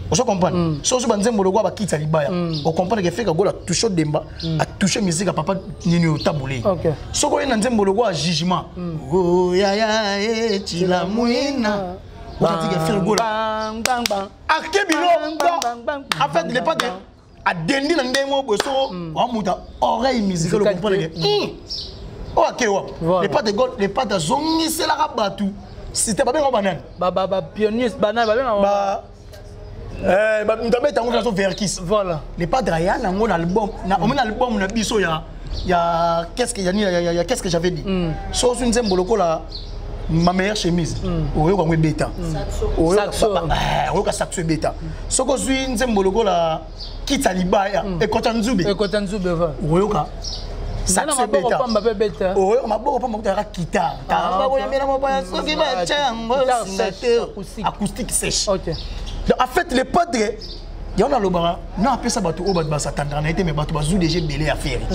[SPEAKER 1] Ozo comprendre? So ozwi banzembo lokwa bakiti ya libaya. O comprendre que Ferre Gola touche demba, a touche musique ya papa nini otabule. Soko oye na nzembo lokwa jugement. Oh ya ya e chila mwina. Otatika Ferre Gola.
[SPEAKER 2] Bang bang bang.
[SPEAKER 1] Akebilo. En fait, il n'est pas de adendi na ndenge moko boye soko wamuta oreille musicale comprendre que oyo ake wapi. Le pas de God, le pas azongiselaka bato système babenga banani
[SPEAKER 2] ba pionniers banani babenga
[SPEAKER 1] ba moto abeta yango nazo verkis.
[SPEAKER 2] Voilà.
[SPEAKER 1] Le padre aya nango na album na omoni album na biso ya ya qu'est-ce que ya ya qu'est-ce que j'avais dit. So ozwi nzembo lokola ma meilleure chemise oyoka yango ebeta, oyoka saxo ebeta. Soki ozwi nzembo lokola kita libaya ekota nzube,
[SPEAKER 2] ekota nzube,
[SPEAKER 1] oyoka saxo ebeta, oyoka maboko pamba kutaka guitare bakoyambela mopaya soki batya yango singa te, acoustique sèche. Donc en fait le padre yango nalobaka na apesa bato oyo bato basatandaka na ye te, mais bato bazwi déjà ebele ya Ferre.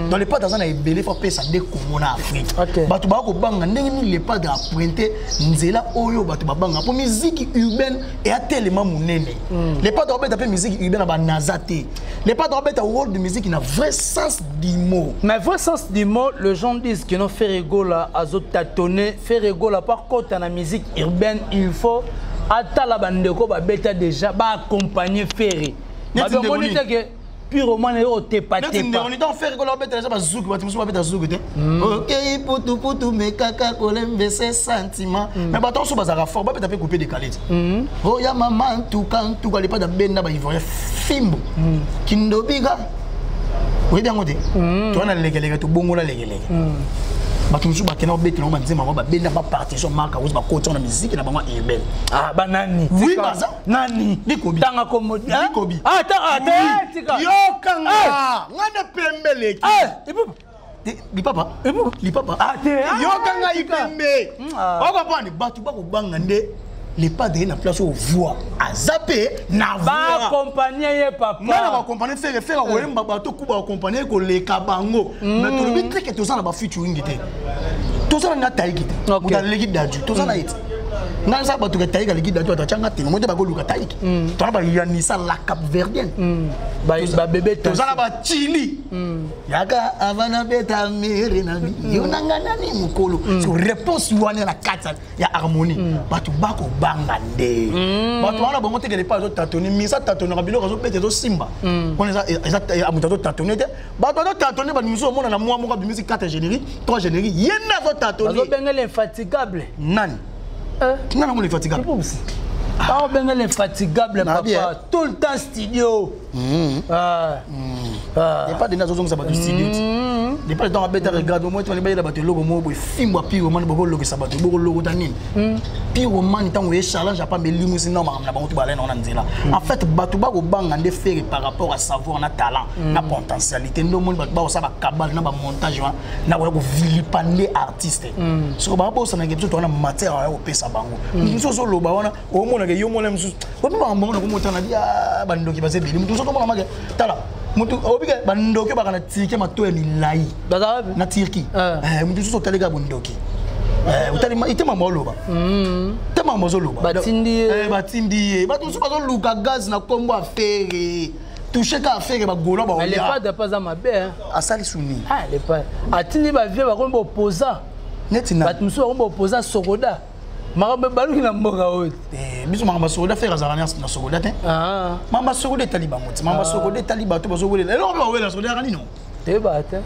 [SPEAKER 1] Donc le padre aza na ebele, fo apesa nde Kongo na Afrique. Bato baya kobanga ndenge nini le padre apointe nzela oyo bato babanga mpo musique urbaine eya telema monene. Le padre abeta mpe musique urbaine na banaza te, le padre abeta world music na vrai sens du mot.
[SPEAKER 2] Mais vrai sens du mot, les gens disent que non, Ferre Gola azo tâtonner. Ferre Gola par contre na musique urbaine, il faut atala bandeko babeta déjà ba accompagner Ferre. Babengoni te que Pyromane oyo tepa
[SPEAKER 1] tepa. Neti ndeko Ferre Gola babeta déjà bazuki, bato mosusu babeta zuki te. Ok, putu putu me kaka kolembese sentiment. Mais bato mosusu bazalaka fort, babeta mpe coupé décalé te. Oya mama ntuka ntuka le pas benda ba ivoirien fimbo. Kindobika. Oyebi yango te. Toza na lekeleke, tobongola lekeleke. Bato mosusu bakenda kobetela bango banzembo bango babenda bapartition marka oyo bakoti na musique na bango urbaine.
[SPEAKER 2] Ah banani?
[SPEAKER 1] Oui, baza.
[SPEAKER 2] Nani?
[SPEAKER 1] Likobi.
[SPEAKER 2] Tanga kombo.
[SPEAKER 1] Likobi.
[SPEAKER 2] Ah ta ah tika.
[SPEAKER 1] Yokanga. Nga nde pembe leki.
[SPEAKER 2] Ipupa.
[SPEAKER 1] Lipapa. Lipapa.
[SPEAKER 2] Ah te.
[SPEAKER 1] Yokanga ipembe. Okomprendre bato bakobanga nde le padre na place oyo voix aza mpe na voix.
[SPEAKER 2] Baaccompagne ye papa.
[SPEAKER 1] Nga na baaccompagne Ferre, Ferre akoyemba bato kuba accompagne koleka bango. Mais tolobi te ke toza na bafeaturing te. Toza na nga taiki te. Moto aleki Dadju, toza na ye te. Nga eza bato ke taiki aleki Dadju, bato atyanga te mo te bakoluka taiki. Toza bayanisa la Cap Verdienne.
[SPEAKER 2] Babebe
[SPEAKER 1] toza na bachili. Yaka avant nabeta mere na yo nanga nani mokolo. So réponse wana na kati ya harmonie. Bato bakobanga nde. Bato wana bango tekele pa azotatone misa tatonaka biloko azobeta ezosimba. Wana eza moto azotatone te. Bato azotatone bato misusu omona na mwa moko abimisi 4 générique, 3 générique, ye nde azotatone.
[SPEAKER 2] Bazobengela l'infatigable.
[SPEAKER 1] Nani? Nani yango l'infatigable?
[SPEAKER 2] Baobengela l'infatigable papa. Tout le temps studio.
[SPEAKER 1] Pas de nazozongisa bato studio ti. Le pas ntango abeta regarde omoi tobali bayela bato eloko moko boye fimbo ya Pyromane bokolokisa bato bokolokota nini. Pyromane ntango ye challenge apamba elimwisi na makambo na bango to balai nango na nzela. En fait bato bakobanga nde Ferre par rapport à savoir na talent na potentialité nde omoni bato bakosala bakabale na bamontage wana na koya kovilipa nde artiste. Soko babosanaka biso towana matière ya kopesa bango. Mosusu ozoloba wana omonaka yo mona mosusu obi makambo bango nakomotana bi bandoki baza ebele. Motu mosusu omona make tala motu obike bandoki baka na Turquie mato ya milai na Turquie. Motu mosusu otali kaka bondoki otali te mama oloba te mama ozoloba
[SPEAKER 2] batindi
[SPEAKER 1] ye bato mosusu bazoluka gaz na nkombo ya Ferre touche ka Ferre bagolo
[SPEAKER 2] baolia aza mabe
[SPEAKER 1] asali suni
[SPEAKER 2] atindi bavie bakomi bopoza
[SPEAKER 1] neti na
[SPEAKER 2] bato mosusu bakomi bopoza sokoda makambo baluki na mboka oyo
[SPEAKER 1] biso makambo sokoda Ferre azalaka na sokoda te. Makambo sokoda etali bango te, makambo sokoda etali bato bazowelela eloko mpe bawelela sokoda yaka nino
[SPEAKER 2] toyebaka te.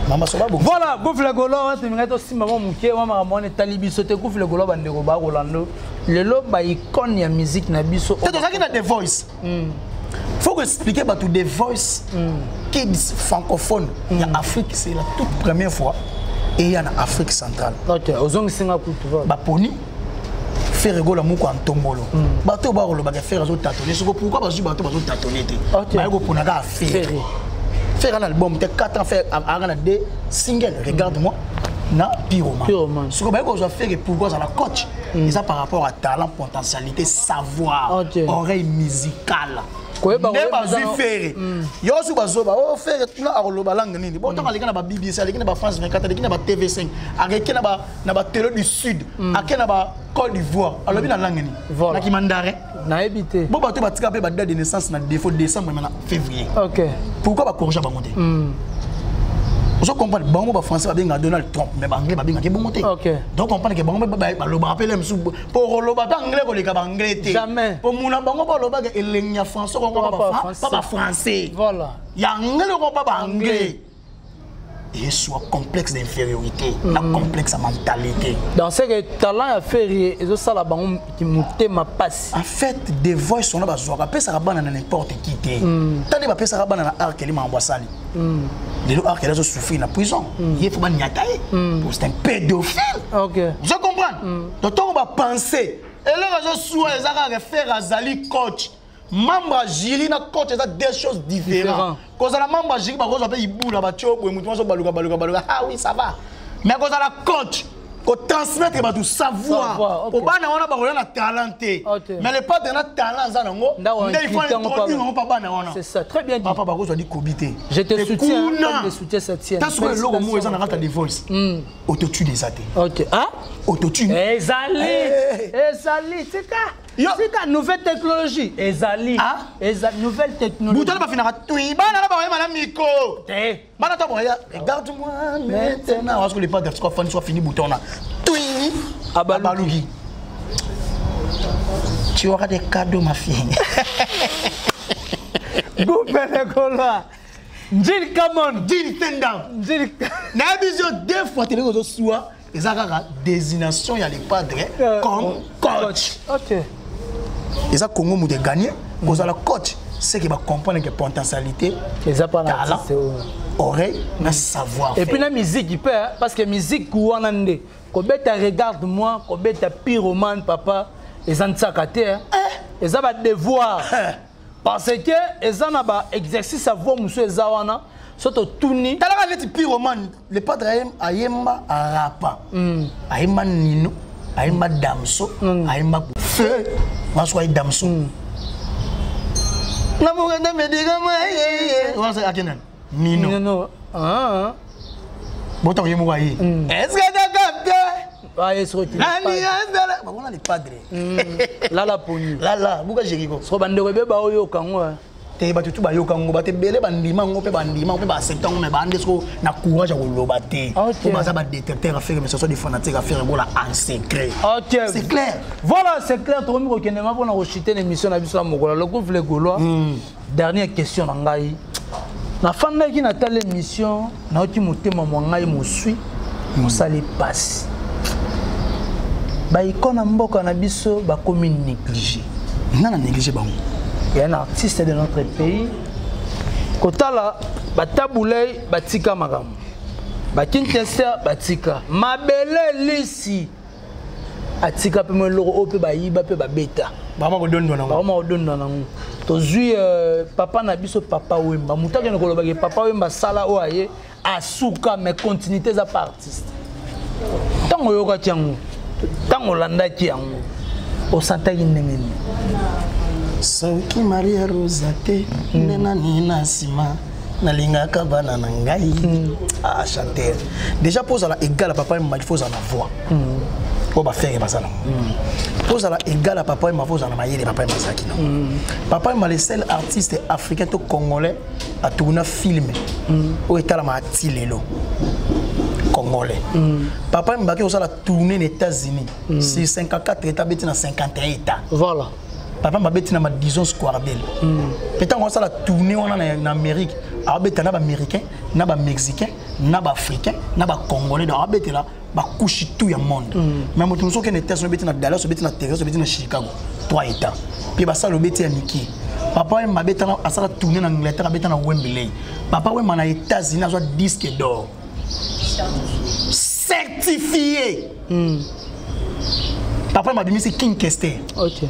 [SPEAKER 1] Mama soba bo.
[SPEAKER 2] Voilà, Gouffre Golo, tomingai tosimba mwa moke mwa makambo wana etali biso te. Gouffre Golo, bandeko bakolanda lelo ba icône ya musique na biso.
[SPEAKER 1] Te tozalaki na The Voice. Faut expliquer bato The Voice Kids francophone ya Afrique, c'est la toute première fois. Eya na Afrique centrale.
[SPEAKER 2] Ok, ozongisi nga kutu.
[SPEAKER 1] Baponi Ferre Gola moko ya ntombolo. Bato oyo bakolobaka Ferre azotatone soko, pourquoi bazwi bato bazotatone te? Baye kopona kaka Ferre. Ferre na album te, 4 ans Ferre aka na deux single, regarde moi na Pyroman.
[SPEAKER 2] Pyroman.
[SPEAKER 1] Soko baye kozwa Ferre, pourquoi azala coach? Eza par rapport à talent, potentialité, savoir, oreille musicale.
[SPEAKER 2] Koyeba
[SPEAKER 1] nde
[SPEAKER 2] koyeba
[SPEAKER 1] bazwi Ferre. Yo soki bazoba o Ferre tuna akoloba langue nini? Bo ntango aleki na ba BBC, aleki na ba France 24, aleki na ba TV5, aleki na ba Télé du Sud, ake na ba Côte d'Ivoire, alobi na langue nini?
[SPEAKER 2] Voilà.
[SPEAKER 1] Na kimandarin?
[SPEAKER 2] Nayebi te.
[SPEAKER 1] Bo bato batika mpe badate de naissance na défaut, décembre na février. Pourquoi bacorrige bango te? Ozo comprendre, bango bafrançais babengaka Donald Trump, mais baanglais babengaki bongo te. Donc comprendre ke bango mpe balobaka mpe le mosusu po koloba mpe anglais koleka baanglais te.
[SPEAKER 2] Jamais.
[SPEAKER 1] Po muna bango balobaka elengi ya français kongo
[SPEAKER 2] Pa
[SPEAKER 1] pa
[SPEAKER 2] français.
[SPEAKER 1] bafrançais ya anglais kongo pa baanglais, ezwa complexe d'infériorité na complexe ya mentalité.
[SPEAKER 2] Dans ce que talent ya Ferre ezosala bango motema pasi.
[SPEAKER 1] En fait, des voice wana bazwaka, apesaka bana na n'importe qui te. Tande bapesaka bana na R. Kelly, makambo asali lelo, R. Kelly azosouffrir na prison, ye fo baniata ye. C'est un pédophile. Ozo comprendre? Donc ntongo bapense eloko azosuwa eza kaka Ferre azali coach. Membre ya jury na coach eza deux choses différentes.
[SPEAKER 2] Différent.
[SPEAKER 1] Kozala membre ya jury, bakozwa mpe ibula batie boye, motu nyonso baluka baluka baluka, ah oui, ça va. Mais kozala coach, kotransmettre bato savoir,
[SPEAKER 2] Savoir, ok.
[SPEAKER 1] po bana wana bakoya na talent te. Mais le padre na talent aza nango
[SPEAKER 2] Ndako
[SPEAKER 1] nde il faut
[SPEAKER 2] inculquer yango
[SPEAKER 1] introduire
[SPEAKER 2] pa-
[SPEAKER 1] yango mpa bana wana.
[SPEAKER 2] C'est ça, très bien dit.
[SPEAKER 1] Papa, bakozwa likobi te.
[SPEAKER 2] Je te
[SPEAKER 1] Te
[SPEAKER 2] soutiens,
[SPEAKER 1] kuna.
[SPEAKER 2] comme le soutien ça tient.
[SPEAKER 1] Ta sikoyo eloko moko eza na kati ya The Voice, autotune eza te.
[SPEAKER 2] Ok, ah.
[SPEAKER 1] Autotune.
[SPEAKER 2] Ezali.
[SPEAKER 1] Eh.
[SPEAKER 2] Ezali, tika.
[SPEAKER 1] Yo.
[SPEAKER 2] Tika, nouvelle technologie ezali.
[SPEAKER 1] Ah?
[SPEAKER 2] Eza nouvelle technologie.
[SPEAKER 1] Butala bafinaka tui, bana na bakoyeba na micro.
[SPEAKER 2] Te.
[SPEAKER 1] Bana to boya, regarde moi maintenant, parce que le padre soit fani, soit fini, bouton na tui.
[SPEAKER 2] Abaluki.
[SPEAKER 1] Abaluki, tu auras des cadeaux, ma fille.
[SPEAKER 2] Gouverneur Gola. Njil Kamon.
[SPEAKER 1] Jean Tendam.
[SPEAKER 2] Njil.
[SPEAKER 1] Nayebi yo deux fois teleki ozosuwa, eza kaka désignation ya le padre comme coach. Eza Congo moto eganye kozala coach, c'est que bacomprendre que potentialité,
[SPEAKER 2] Eza pa na
[SPEAKER 1] talent,
[SPEAKER 2] artiste oyo.
[SPEAKER 1] oreille na savoir.
[SPEAKER 2] Et puis na musique mpe, hein, parce que musique wana nde kobeta regarde moi, kobeta Pyromane, papa, eza ntiaka te, hein. Eza badevoir, parce que eza na baexercice ya voix mosusu eza wana so totuni.
[SPEAKER 1] Talaka neti Pyromane, le padre ayemba, arapa, ayemba nino, ayemba damso, ayemba feu wana, aye damso namokende médicament wana, akendani nino.
[SPEAKER 2] Nino, ah.
[SPEAKER 1] Botako ye moko aye, est ce que t'as capté?
[SPEAKER 2] Ah, ye soki
[SPEAKER 1] Nani azala bakona le padre.
[SPEAKER 2] Lala poni.
[SPEAKER 1] Lala buka Jericho.
[SPEAKER 2] Soko bandeko ebe baoyoka yango, hein.
[SPEAKER 1] Te, bato tu bayoka yango, bato ebele bandima yango mpe bandima yango mpe baaccepte yango, mais bande soko na courage ya koloba te. Po baza badétracteur affaire, mais ce sont des fanatiques affaire Gola en secret. C'est clair.
[SPEAKER 2] Voilà, c'est clair. Tokomi kokende ma mpona kochite na émission na biso ya mokolo le Gaulois. Dernière question na ngai. Nafandaki, natala émission, nayoki motema mwa ngai moswi mosali pasi. Baicône na mboka na biso bakomi négligé.
[SPEAKER 1] Nga na néglige bango?
[SPEAKER 2] Il y a un artiste de notre pays, kotala baTabu Ley batika makambo, bakintester batika mabele, lisi atika mpe mo eloko oyo mpe bayiba mpe babeta.
[SPEAKER 1] Bakoma kodondwa nango.
[SPEAKER 2] Bakoma kodondwa nango. Tozwi papa na biso, Papa Wemba. Moto akende kolobaki Papa Wemba asala oyo aye asuka, mais continuité eza pa artiste. Ntango oyokaki yango, ntango olandaki yango, osantaki ndenge nini?
[SPEAKER 1] Soki Maria Rosa te, nde nani na nsima? Nalingaka bana na ngai. Ah, chanteur déjà, mpo ozala égal à Papa Wemba, il faut ozala na voix oyo baFerre baza nango. Mpo ozala égal à Papa Wemba, fo ozala na mayele Papa Wemba azalaki nango. Papa Wemba, le seul artiste africain to congolais atourna film oyo etalamaka ti lelo, congolais. Papa Wemba aki kosala tournée na États-Unis, sur 54 états, abeti na 51 états. Papa babeti na Madison Square Garden. Mpe ntango asala tournée wana na Amérique, abeta na baaméricain, na bamexicain, na baafricain, na bacongolais, donc abetela bacouche tout ya monde. Mais moto mosusu okende États-Unis, obeti na Dallas, obeti na Texas, obeti na Chicago, trois états, mpe basala obeti ya mike. Papa Wemba abeta, asala tournée na Angleterre, abeta na Wembley. Papa Wemba na États-Unis azwa disque d'or. Certifié. Papa mabimisi King Kester.
[SPEAKER 2] Ok.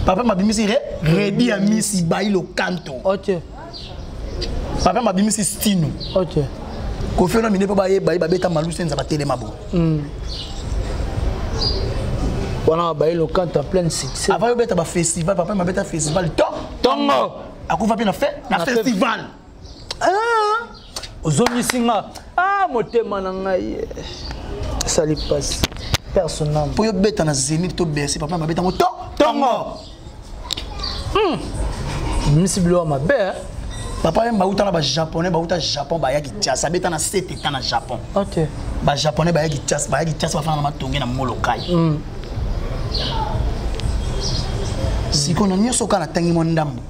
[SPEAKER 1] Papa mabimisi Redi Amisi Bailo Kanto.
[SPEAKER 2] Ok.
[SPEAKER 1] Papa mabimisi Stino.
[SPEAKER 2] Ok.
[SPEAKER 1] Kofi Olomide mpo bayeba ye babeta malusu nza batelema bo.
[SPEAKER 2] Wana Bailo Kanto en pleine succès.
[SPEAKER 1] Avant yobeta ba festival, papa mabeta festival to
[SPEAKER 2] tongo.
[SPEAKER 1] Akufa mpe na fe na festival.
[SPEAKER 2] Ah! Ozongisi nga ah motema na ngai esali mpasi personnel
[SPEAKER 1] mpo yobeta na Zénith to Bercy, papa mabeta ngo to tongo.
[SPEAKER 2] Misi biloko mabe.
[SPEAKER 1] Papa ye bauta na bajaponais, bauta Japon, bayaki Tias, abeta na 7 état na Japon.
[SPEAKER 2] Ok.
[SPEAKER 1] Bajaponais bayaki Tias, bayaki Tias, bafanda na matonge na Molokai. Sikoyo na nyonso kaka natangi mwa ndambo.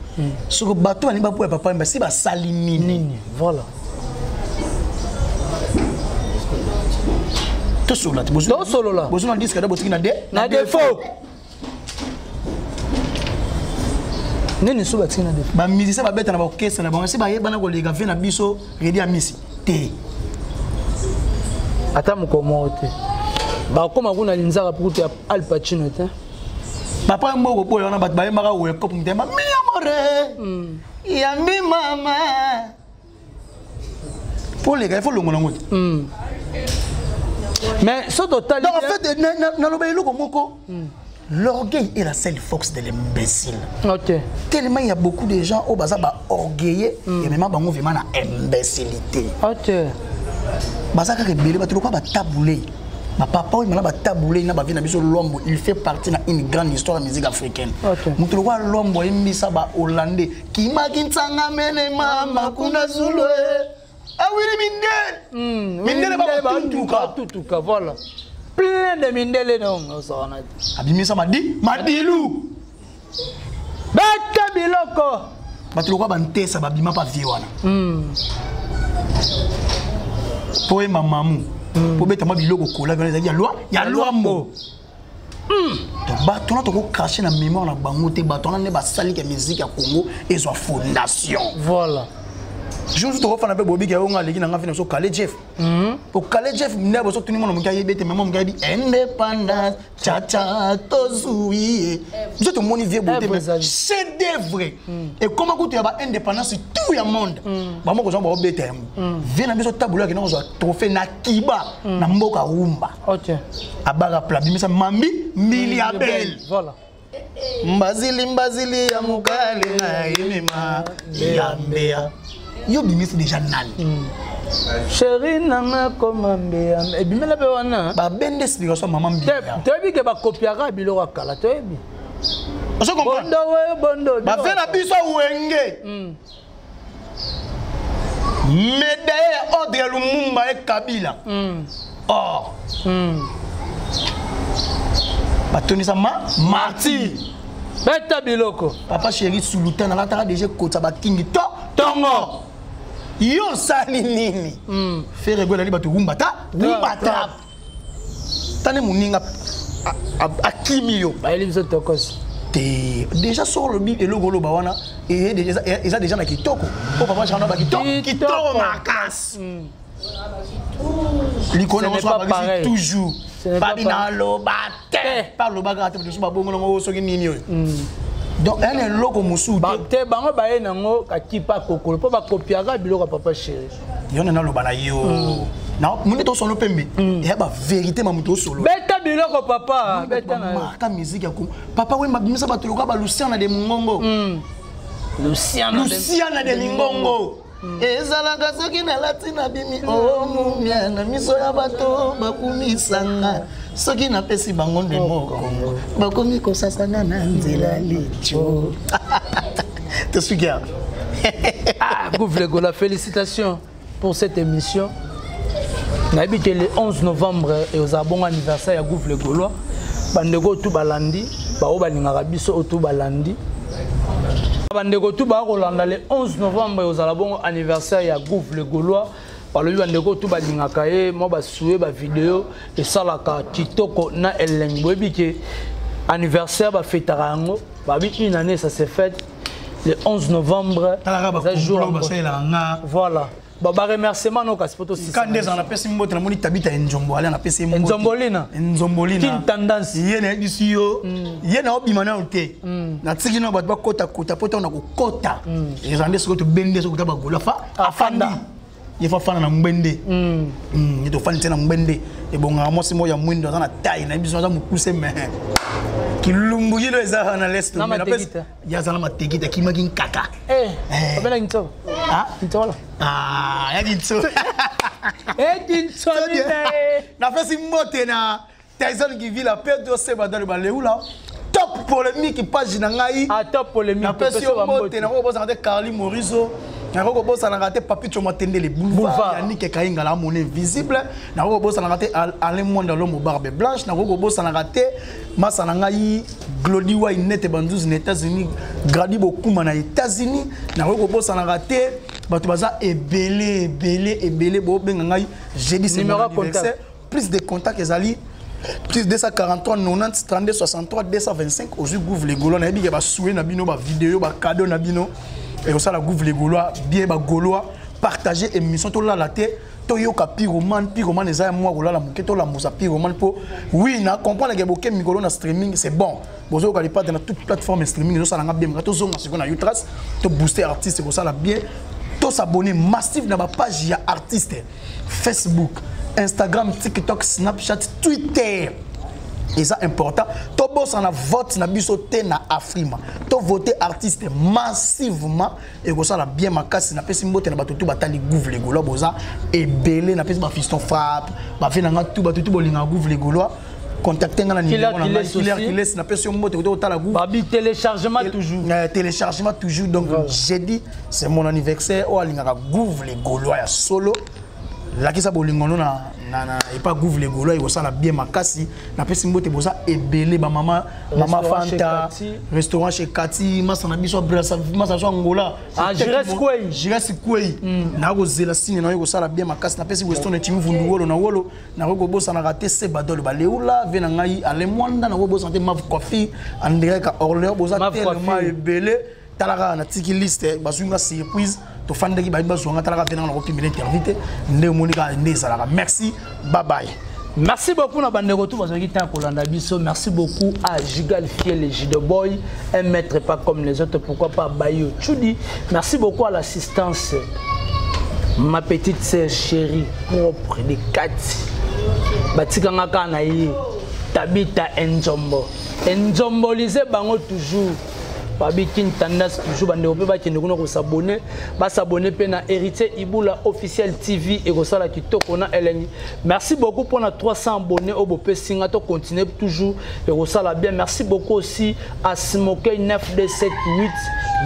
[SPEAKER 1] Soko bato balingi baboya papa Wemba, si basali nini?
[SPEAKER 2] Nini, voilà.
[SPEAKER 1] Tosolola te.
[SPEAKER 2] Tosolola.
[SPEAKER 1] Bozwi na disque da botiki na de
[SPEAKER 2] na défaut nini so batiki na défaut.
[SPEAKER 1] Bamusicien babeta na baorchestre na bango, si bayebana koleka ve na biso Redi Amisi te.
[SPEAKER 2] Ata mokolo moko te bakóma kuna linzaka pukutu ya Al Pacino te.
[SPEAKER 1] Papa moko boye wana bato bayembaka wekop mutema mi amore yambi mama mpo leka ifo longola yango te.
[SPEAKER 2] Mais so totali.
[SPEAKER 1] Donc en fait naloba eloko moko: l'orgueil est la seule force de l'imbécile.
[SPEAKER 2] Ok.
[SPEAKER 1] Tellement il y a beaucoup de gens oyo baza baorgueilleux et même bango vraiment na imbécilité.
[SPEAKER 2] Ok.
[SPEAKER 1] Baza kaka ebele, bato lokola batabule bapapa oyo mana batabule na bavie na biso. Lwambo, il fait partie na une grande histoire ya musique africaine.
[SPEAKER 2] Ok.
[SPEAKER 1] Moto lokola Lwambo ayembisa bahollandais kimaki ntsanga mene mama kuna zulu awili mindele mindele bakotutuka.
[SPEAKER 2] Batutuka, voilà, plein de mindele donc ozala te.
[SPEAKER 1] Abimisa madi madilu.
[SPEAKER 2] Beta biloko.
[SPEAKER 1] Bato lokola bantesa babima pa vie wana mpo oyemba mamu, mpo obeta mwa biloko kola wana ezalaki ya lwa ya Lwambo. Donc bato wana tokocracher na mémoire na bango te. Bato wana nde basalika musique ya Congo ezwa fondation.
[SPEAKER 2] Voilà.
[SPEAKER 1] Jour tokofanda mpe bobiki yango nga aleki na nga fi na biso Kale Jeff, po Kale Jeff nde boso tuni mwana moke ayebi ete mama moke ayebi indépendance chacha tozwi ye. Biso tomoni vie
[SPEAKER 2] Œuvre
[SPEAKER 1] bote
[SPEAKER 2] ezali.
[SPEAKER 1] Chef d'œuvre ekoma kutu ya baindépendance tout ya monde, bango kozwa baobeta yango. Vie na biso tabolo akenda kozwa trophée na Kiba na mboka rumba.
[SPEAKER 2] Ok.
[SPEAKER 1] Abaka pla bimisa mambi mbili ya bele.
[SPEAKER 2] Voilà.
[SPEAKER 1] Mbazili mbazili ya mokali na yemema ya mbeya yo bimisi déjà nani?
[SPEAKER 2] Chéri nanga koma mbeya ebimela mpe wana.
[SPEAKER 1] Babende explication ya mama mbiya.
[SPEAKER 2] Toyebi ke bakopiaka biloko ya kala, toyebi.
[SPEAKER 1] Ozo comprendre?
[SPEAKER 2] Bondo we bondo.
[SPEAKER 1] Bave na biso Wenge, médaille ya ordre ya Lumumba e Kabila or batondisa ma martyr.
[SPEAKER 2] Beta biloko.
[SPEAKER 1] Papa chéri Sulutan alataka déjà kotisa bakingi to tongo. Yo osali nini? Ferre Gola ali bato rumba ta rumba trap tane moninga akimi yo.
[SPEAKER 2] Bayeli biso tokosi.
[SPEAKER 1] Te, déjà soko olobi eloko oloba wana eza déjà na kitoko po papa chana bakitoko kitoko makasi likolo nango
[SPEAKER 2] Ce n'est
[SPEAKER 1] so
[SPEAKER 2] pas
[SPEAKER 1] abakisi
[SPEAKER 2] pareil.
[SPEAKER 1] toujours.
[SPEAKER 2] Ce n'est pas
[SPEAKER 1] Babi
[SPEAKER 2] pareil.
[SPEAKER 1] naloba te palobaka te mosusu babongo nango soki nini oyo. Donc ena eloko mosusu te.
[SPEAKER 2] Te, bango baye nango kakipa kokolo mpo bakopiaka biloko ya papa chéri.
[SPEAKER 1] Yo nde naloba na yo moni tosolo pembe eya bavérité ma moto osolo.
[SPEAKER 2] Beta biloko papa, beta na yo.
[SPEAKER 1] Marka musique ya Kongo, papa Wemba bimisa bato lokola baluciana de Mongongo.
[SPEAKER 2] Luciana.
[SPEAKER 1] Luciana de Mingongo ezalaka soki nalati nabimi omumia na miso ya bato bakumisanga, soki napesi bango nde mokongo bakomi kosasana na nzela lico tosuki awa.
[SPEAKER 2] Ah, Gouv Legola, félicitations pour cette émission. Nayebi ke le 11 novembre ezala bongo anniversaire ya Gouv Le Gaulois. Bandeko oyo tu balandi, baoyo balingaka biso oyo tu balandi, bandeko tu baya kolanda, le 11 novembre ezala bongo anniversaire ya Gouv Le Gaulois. Balobi bandeko tu balingaka ye mwa basue bavideo esalaka kitoko na elengi. Boyebi ke anniversaire bafetaka yango, babi une année, ça s'est fait le 11 novembre.
[SPEAKER 1] Talaka
[SPEAKER 2] Eza jour
[SPEAKER 1] bakomplot basalelaka nga.
[SPEAKER 2] Voilà. Baremerciement no kasi po tosisa.
[SPEAKER 1] Ka nde ezala, napesi mbote, namoni Tabita Nzombo ale, napesi ye mbote.
[SPEAKER 2] Nzombolina.
[SPEAKER 1] Nzombolina.
[SPEAKER 2] Kin Tendance.
[SPEAKER 1] Ye nayebisi yo, ye na obima nano te, natiki nano bato bakotakota po ntango na kokota ezala nde soki tobende, soki kota bagola fa afandi, ye fa fanda na ngbende. Ye tofandi te na ngbende, ebongaka mwasi moko ya mwindo aza na taille na biso, aza mokuse, mais kilumbu kilo eza wana leste.
[SPEAKER 2] Na matekita.
[SPEAKER 1] Ye aza na matekita, akimaki nkaka.
[SPEAKER 2] Eh, babelaki ntsobo.
[SPEAKER 1] Ah?
[SPEAKER 2] Ntsola.
[SPEAKER 1] Ah, yaki ntso.
[SPEAKER 2] Eh, kintsomine.
[SPEAKER 1] Napesi mbote na Tyson Givila, Pedro Sebadalo Baleula, Top Polémique, page na ngai.
[SPEAKER 2] Ah, Top Polémique.
[SPEAKER 1] Napesi yo mbote, nakoki kobosanaka te Carli Morizo, nakoki kobosanaka te Papicho Matendele Boulevard.
[SPEAKER 2] Boulevard.
[SPEAKER 1] Yannick Kayingala, amone invisible, nakoki kobosanaka te Alain Mwanda Lombo Barbe Blanche, nakoki kobosanaka te masa na ngai Glody Wai Nete Banzuzi na États-Unis, Gradi Bokuma na États-Unis, nakoki kobosanaka te bato baza ebele ebele ebele. Bobenga ngai jeudi, c'est mon
[SPEAKER 2] Numéro ya
[SPEAKER 1] anniversaire. Plus de contact ezali plus 243 90 32 63 225. Ozwi Gouve le Gaulois, nayebi ke basouye na bino, bavideo, bacadeau na bino ekosala Gouve le Gaulois bien. Bagaulois, partager émission, tolala te, toyoka Pyromane. Pyromane eza ya mwa kolala moke, tolambusa Pyromane mpo oui, na comprendre ke boke mikolo na streaming, c'est bon, bozoyoka lipate na toute plateforme streaming, ezosalanga bien. Maka tozonga sikoyo na Utras, tobooster artiste, ekosala bien. Tosabonner massif na bapage ya artiste, Facebook, Instagram, TikTok, Snapchat, Twitter, eza important. Tobosana vote na biso te na Afrima, tovote artiste massivement, ekosala bien makasi. Napesi mbote na bato tu batali Gouve le Gaulois, boza ebele. Napesi bafiston frappe, bafe na nga tu, bato tu bolingaka Gouve le Gaulois, contacte nga na
[SPEAKER 2] Killer
[SPEAKER 1] numéro na ngai.
[SPEAKER 2] Kiles
[SPEAKER 1] Killer
[SPEAKER 2] aussi.
[SPEAKER 1] Kiles, napesi yo mbote kote kotala Gouve.
[SPEAKER 2] Babi téléchargement toujours.
[SPEAKER 1] Téléchargement toujours. Donc jeudi, c'est mon anniversaire. Oyo alingaka Gouve le Gaulois ya solo, lakisa bolingo no na epa Gouve le Gaulois, ekosala bien makasi. Napesi mbote, boza ebele, bamama, mama
[SPEAKER 2] Restaurant chez
[SPEAKER 1] Fanta.
[SPEAKER 2] Kati.
[SPEAKER 1] Restaurant chez Kati, masa na biso ya Brasa, masa na biso ya Angola.
[SPEAKER 2] Ah, Jires Kwei.
[SPEAKER 1] Jires Kwei, nakozela sine na yo, ekosala bien makasi. Napesi Weston Etimi Vundu Wolo na Wolo, nakoki kobosanaka te Sebadol Baleula, ve na ngai Ale Mwanda, nakoki kobosana te Mav Coffee Andreka Orléans, boza
[SPEAKER 2] Mav
[SPEAKER 1] tellement
[SPEAKER 2] Coffee.
[SPEAKER 1] ebele. Tala kaka, natiki liste, bazwi nga surprise, tofandaki, bayebi bazwa nga. Tala kaka, ve nanga nakopimela interview te, nde omoni kaka nde ezalaka. Merci, bye bye.
[SPEAKER 2] Merci beaucoup na bandeko tout bazalaki temps kolanda biso. Merci beaucoup à Gigal Fiel et Jido Boy, un maître pas comme les autres, pourquoi pas Bayo Chudi. Merci beaucoup à l'assistance, ma petite sœur chérie propre de Kati. Batikanga kaka na ye Tabita Nzombo. Nzombolise bango toujours. Babi Kin Tendance toujours, bandeko mpe bakende kuna kosabone, basabone mpe na Héritier Ibula Officiel TV, ekosala kitoko na elengi. Merci beaucoup mpona 300 abonnés oyo bopesi nga, tocontinue toujours, ekosala bien. Merci beaucoup aussi à Smokey 9278,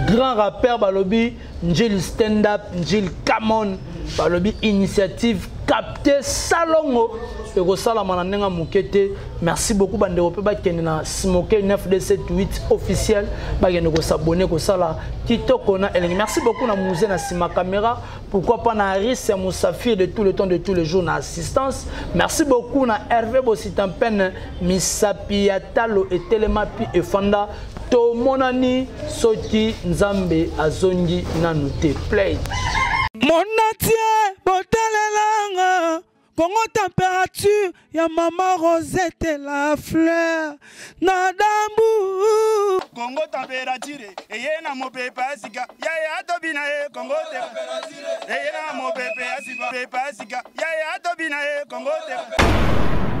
[SPEAKER 2] grand rappeur, balobi Njil Stand Up, Njil Camon, balobi initiative capte salongo, ekosalama na ndenge ya moke te. Merci beaucoup, bandeko mpe bakende na Smokey 9278 Officiel, bakende kosabone, kosala kitoko na elengi. Merci beaucoup na Musée na nsima caméra, pourquoi pas na Aris ya Mosafir de tout le temps, de tous les jours na assistance. Merci beaucoup na Hervé Bositampene, misapi ya talo etelema pi efanda. Tomonani soki Nzambe azongi nanu te. Play.
[SPEAKER 3] Monatie botalelanga Kongo Température ya mama Rosette la fleur na dambu.
[SPEAKER 4] Kongo Température eye na mopepe ya sika, yaya tobina ye. Kongo eye na mopepe ya sika, pepe ya sika, yaya tobina ye. Kongo te.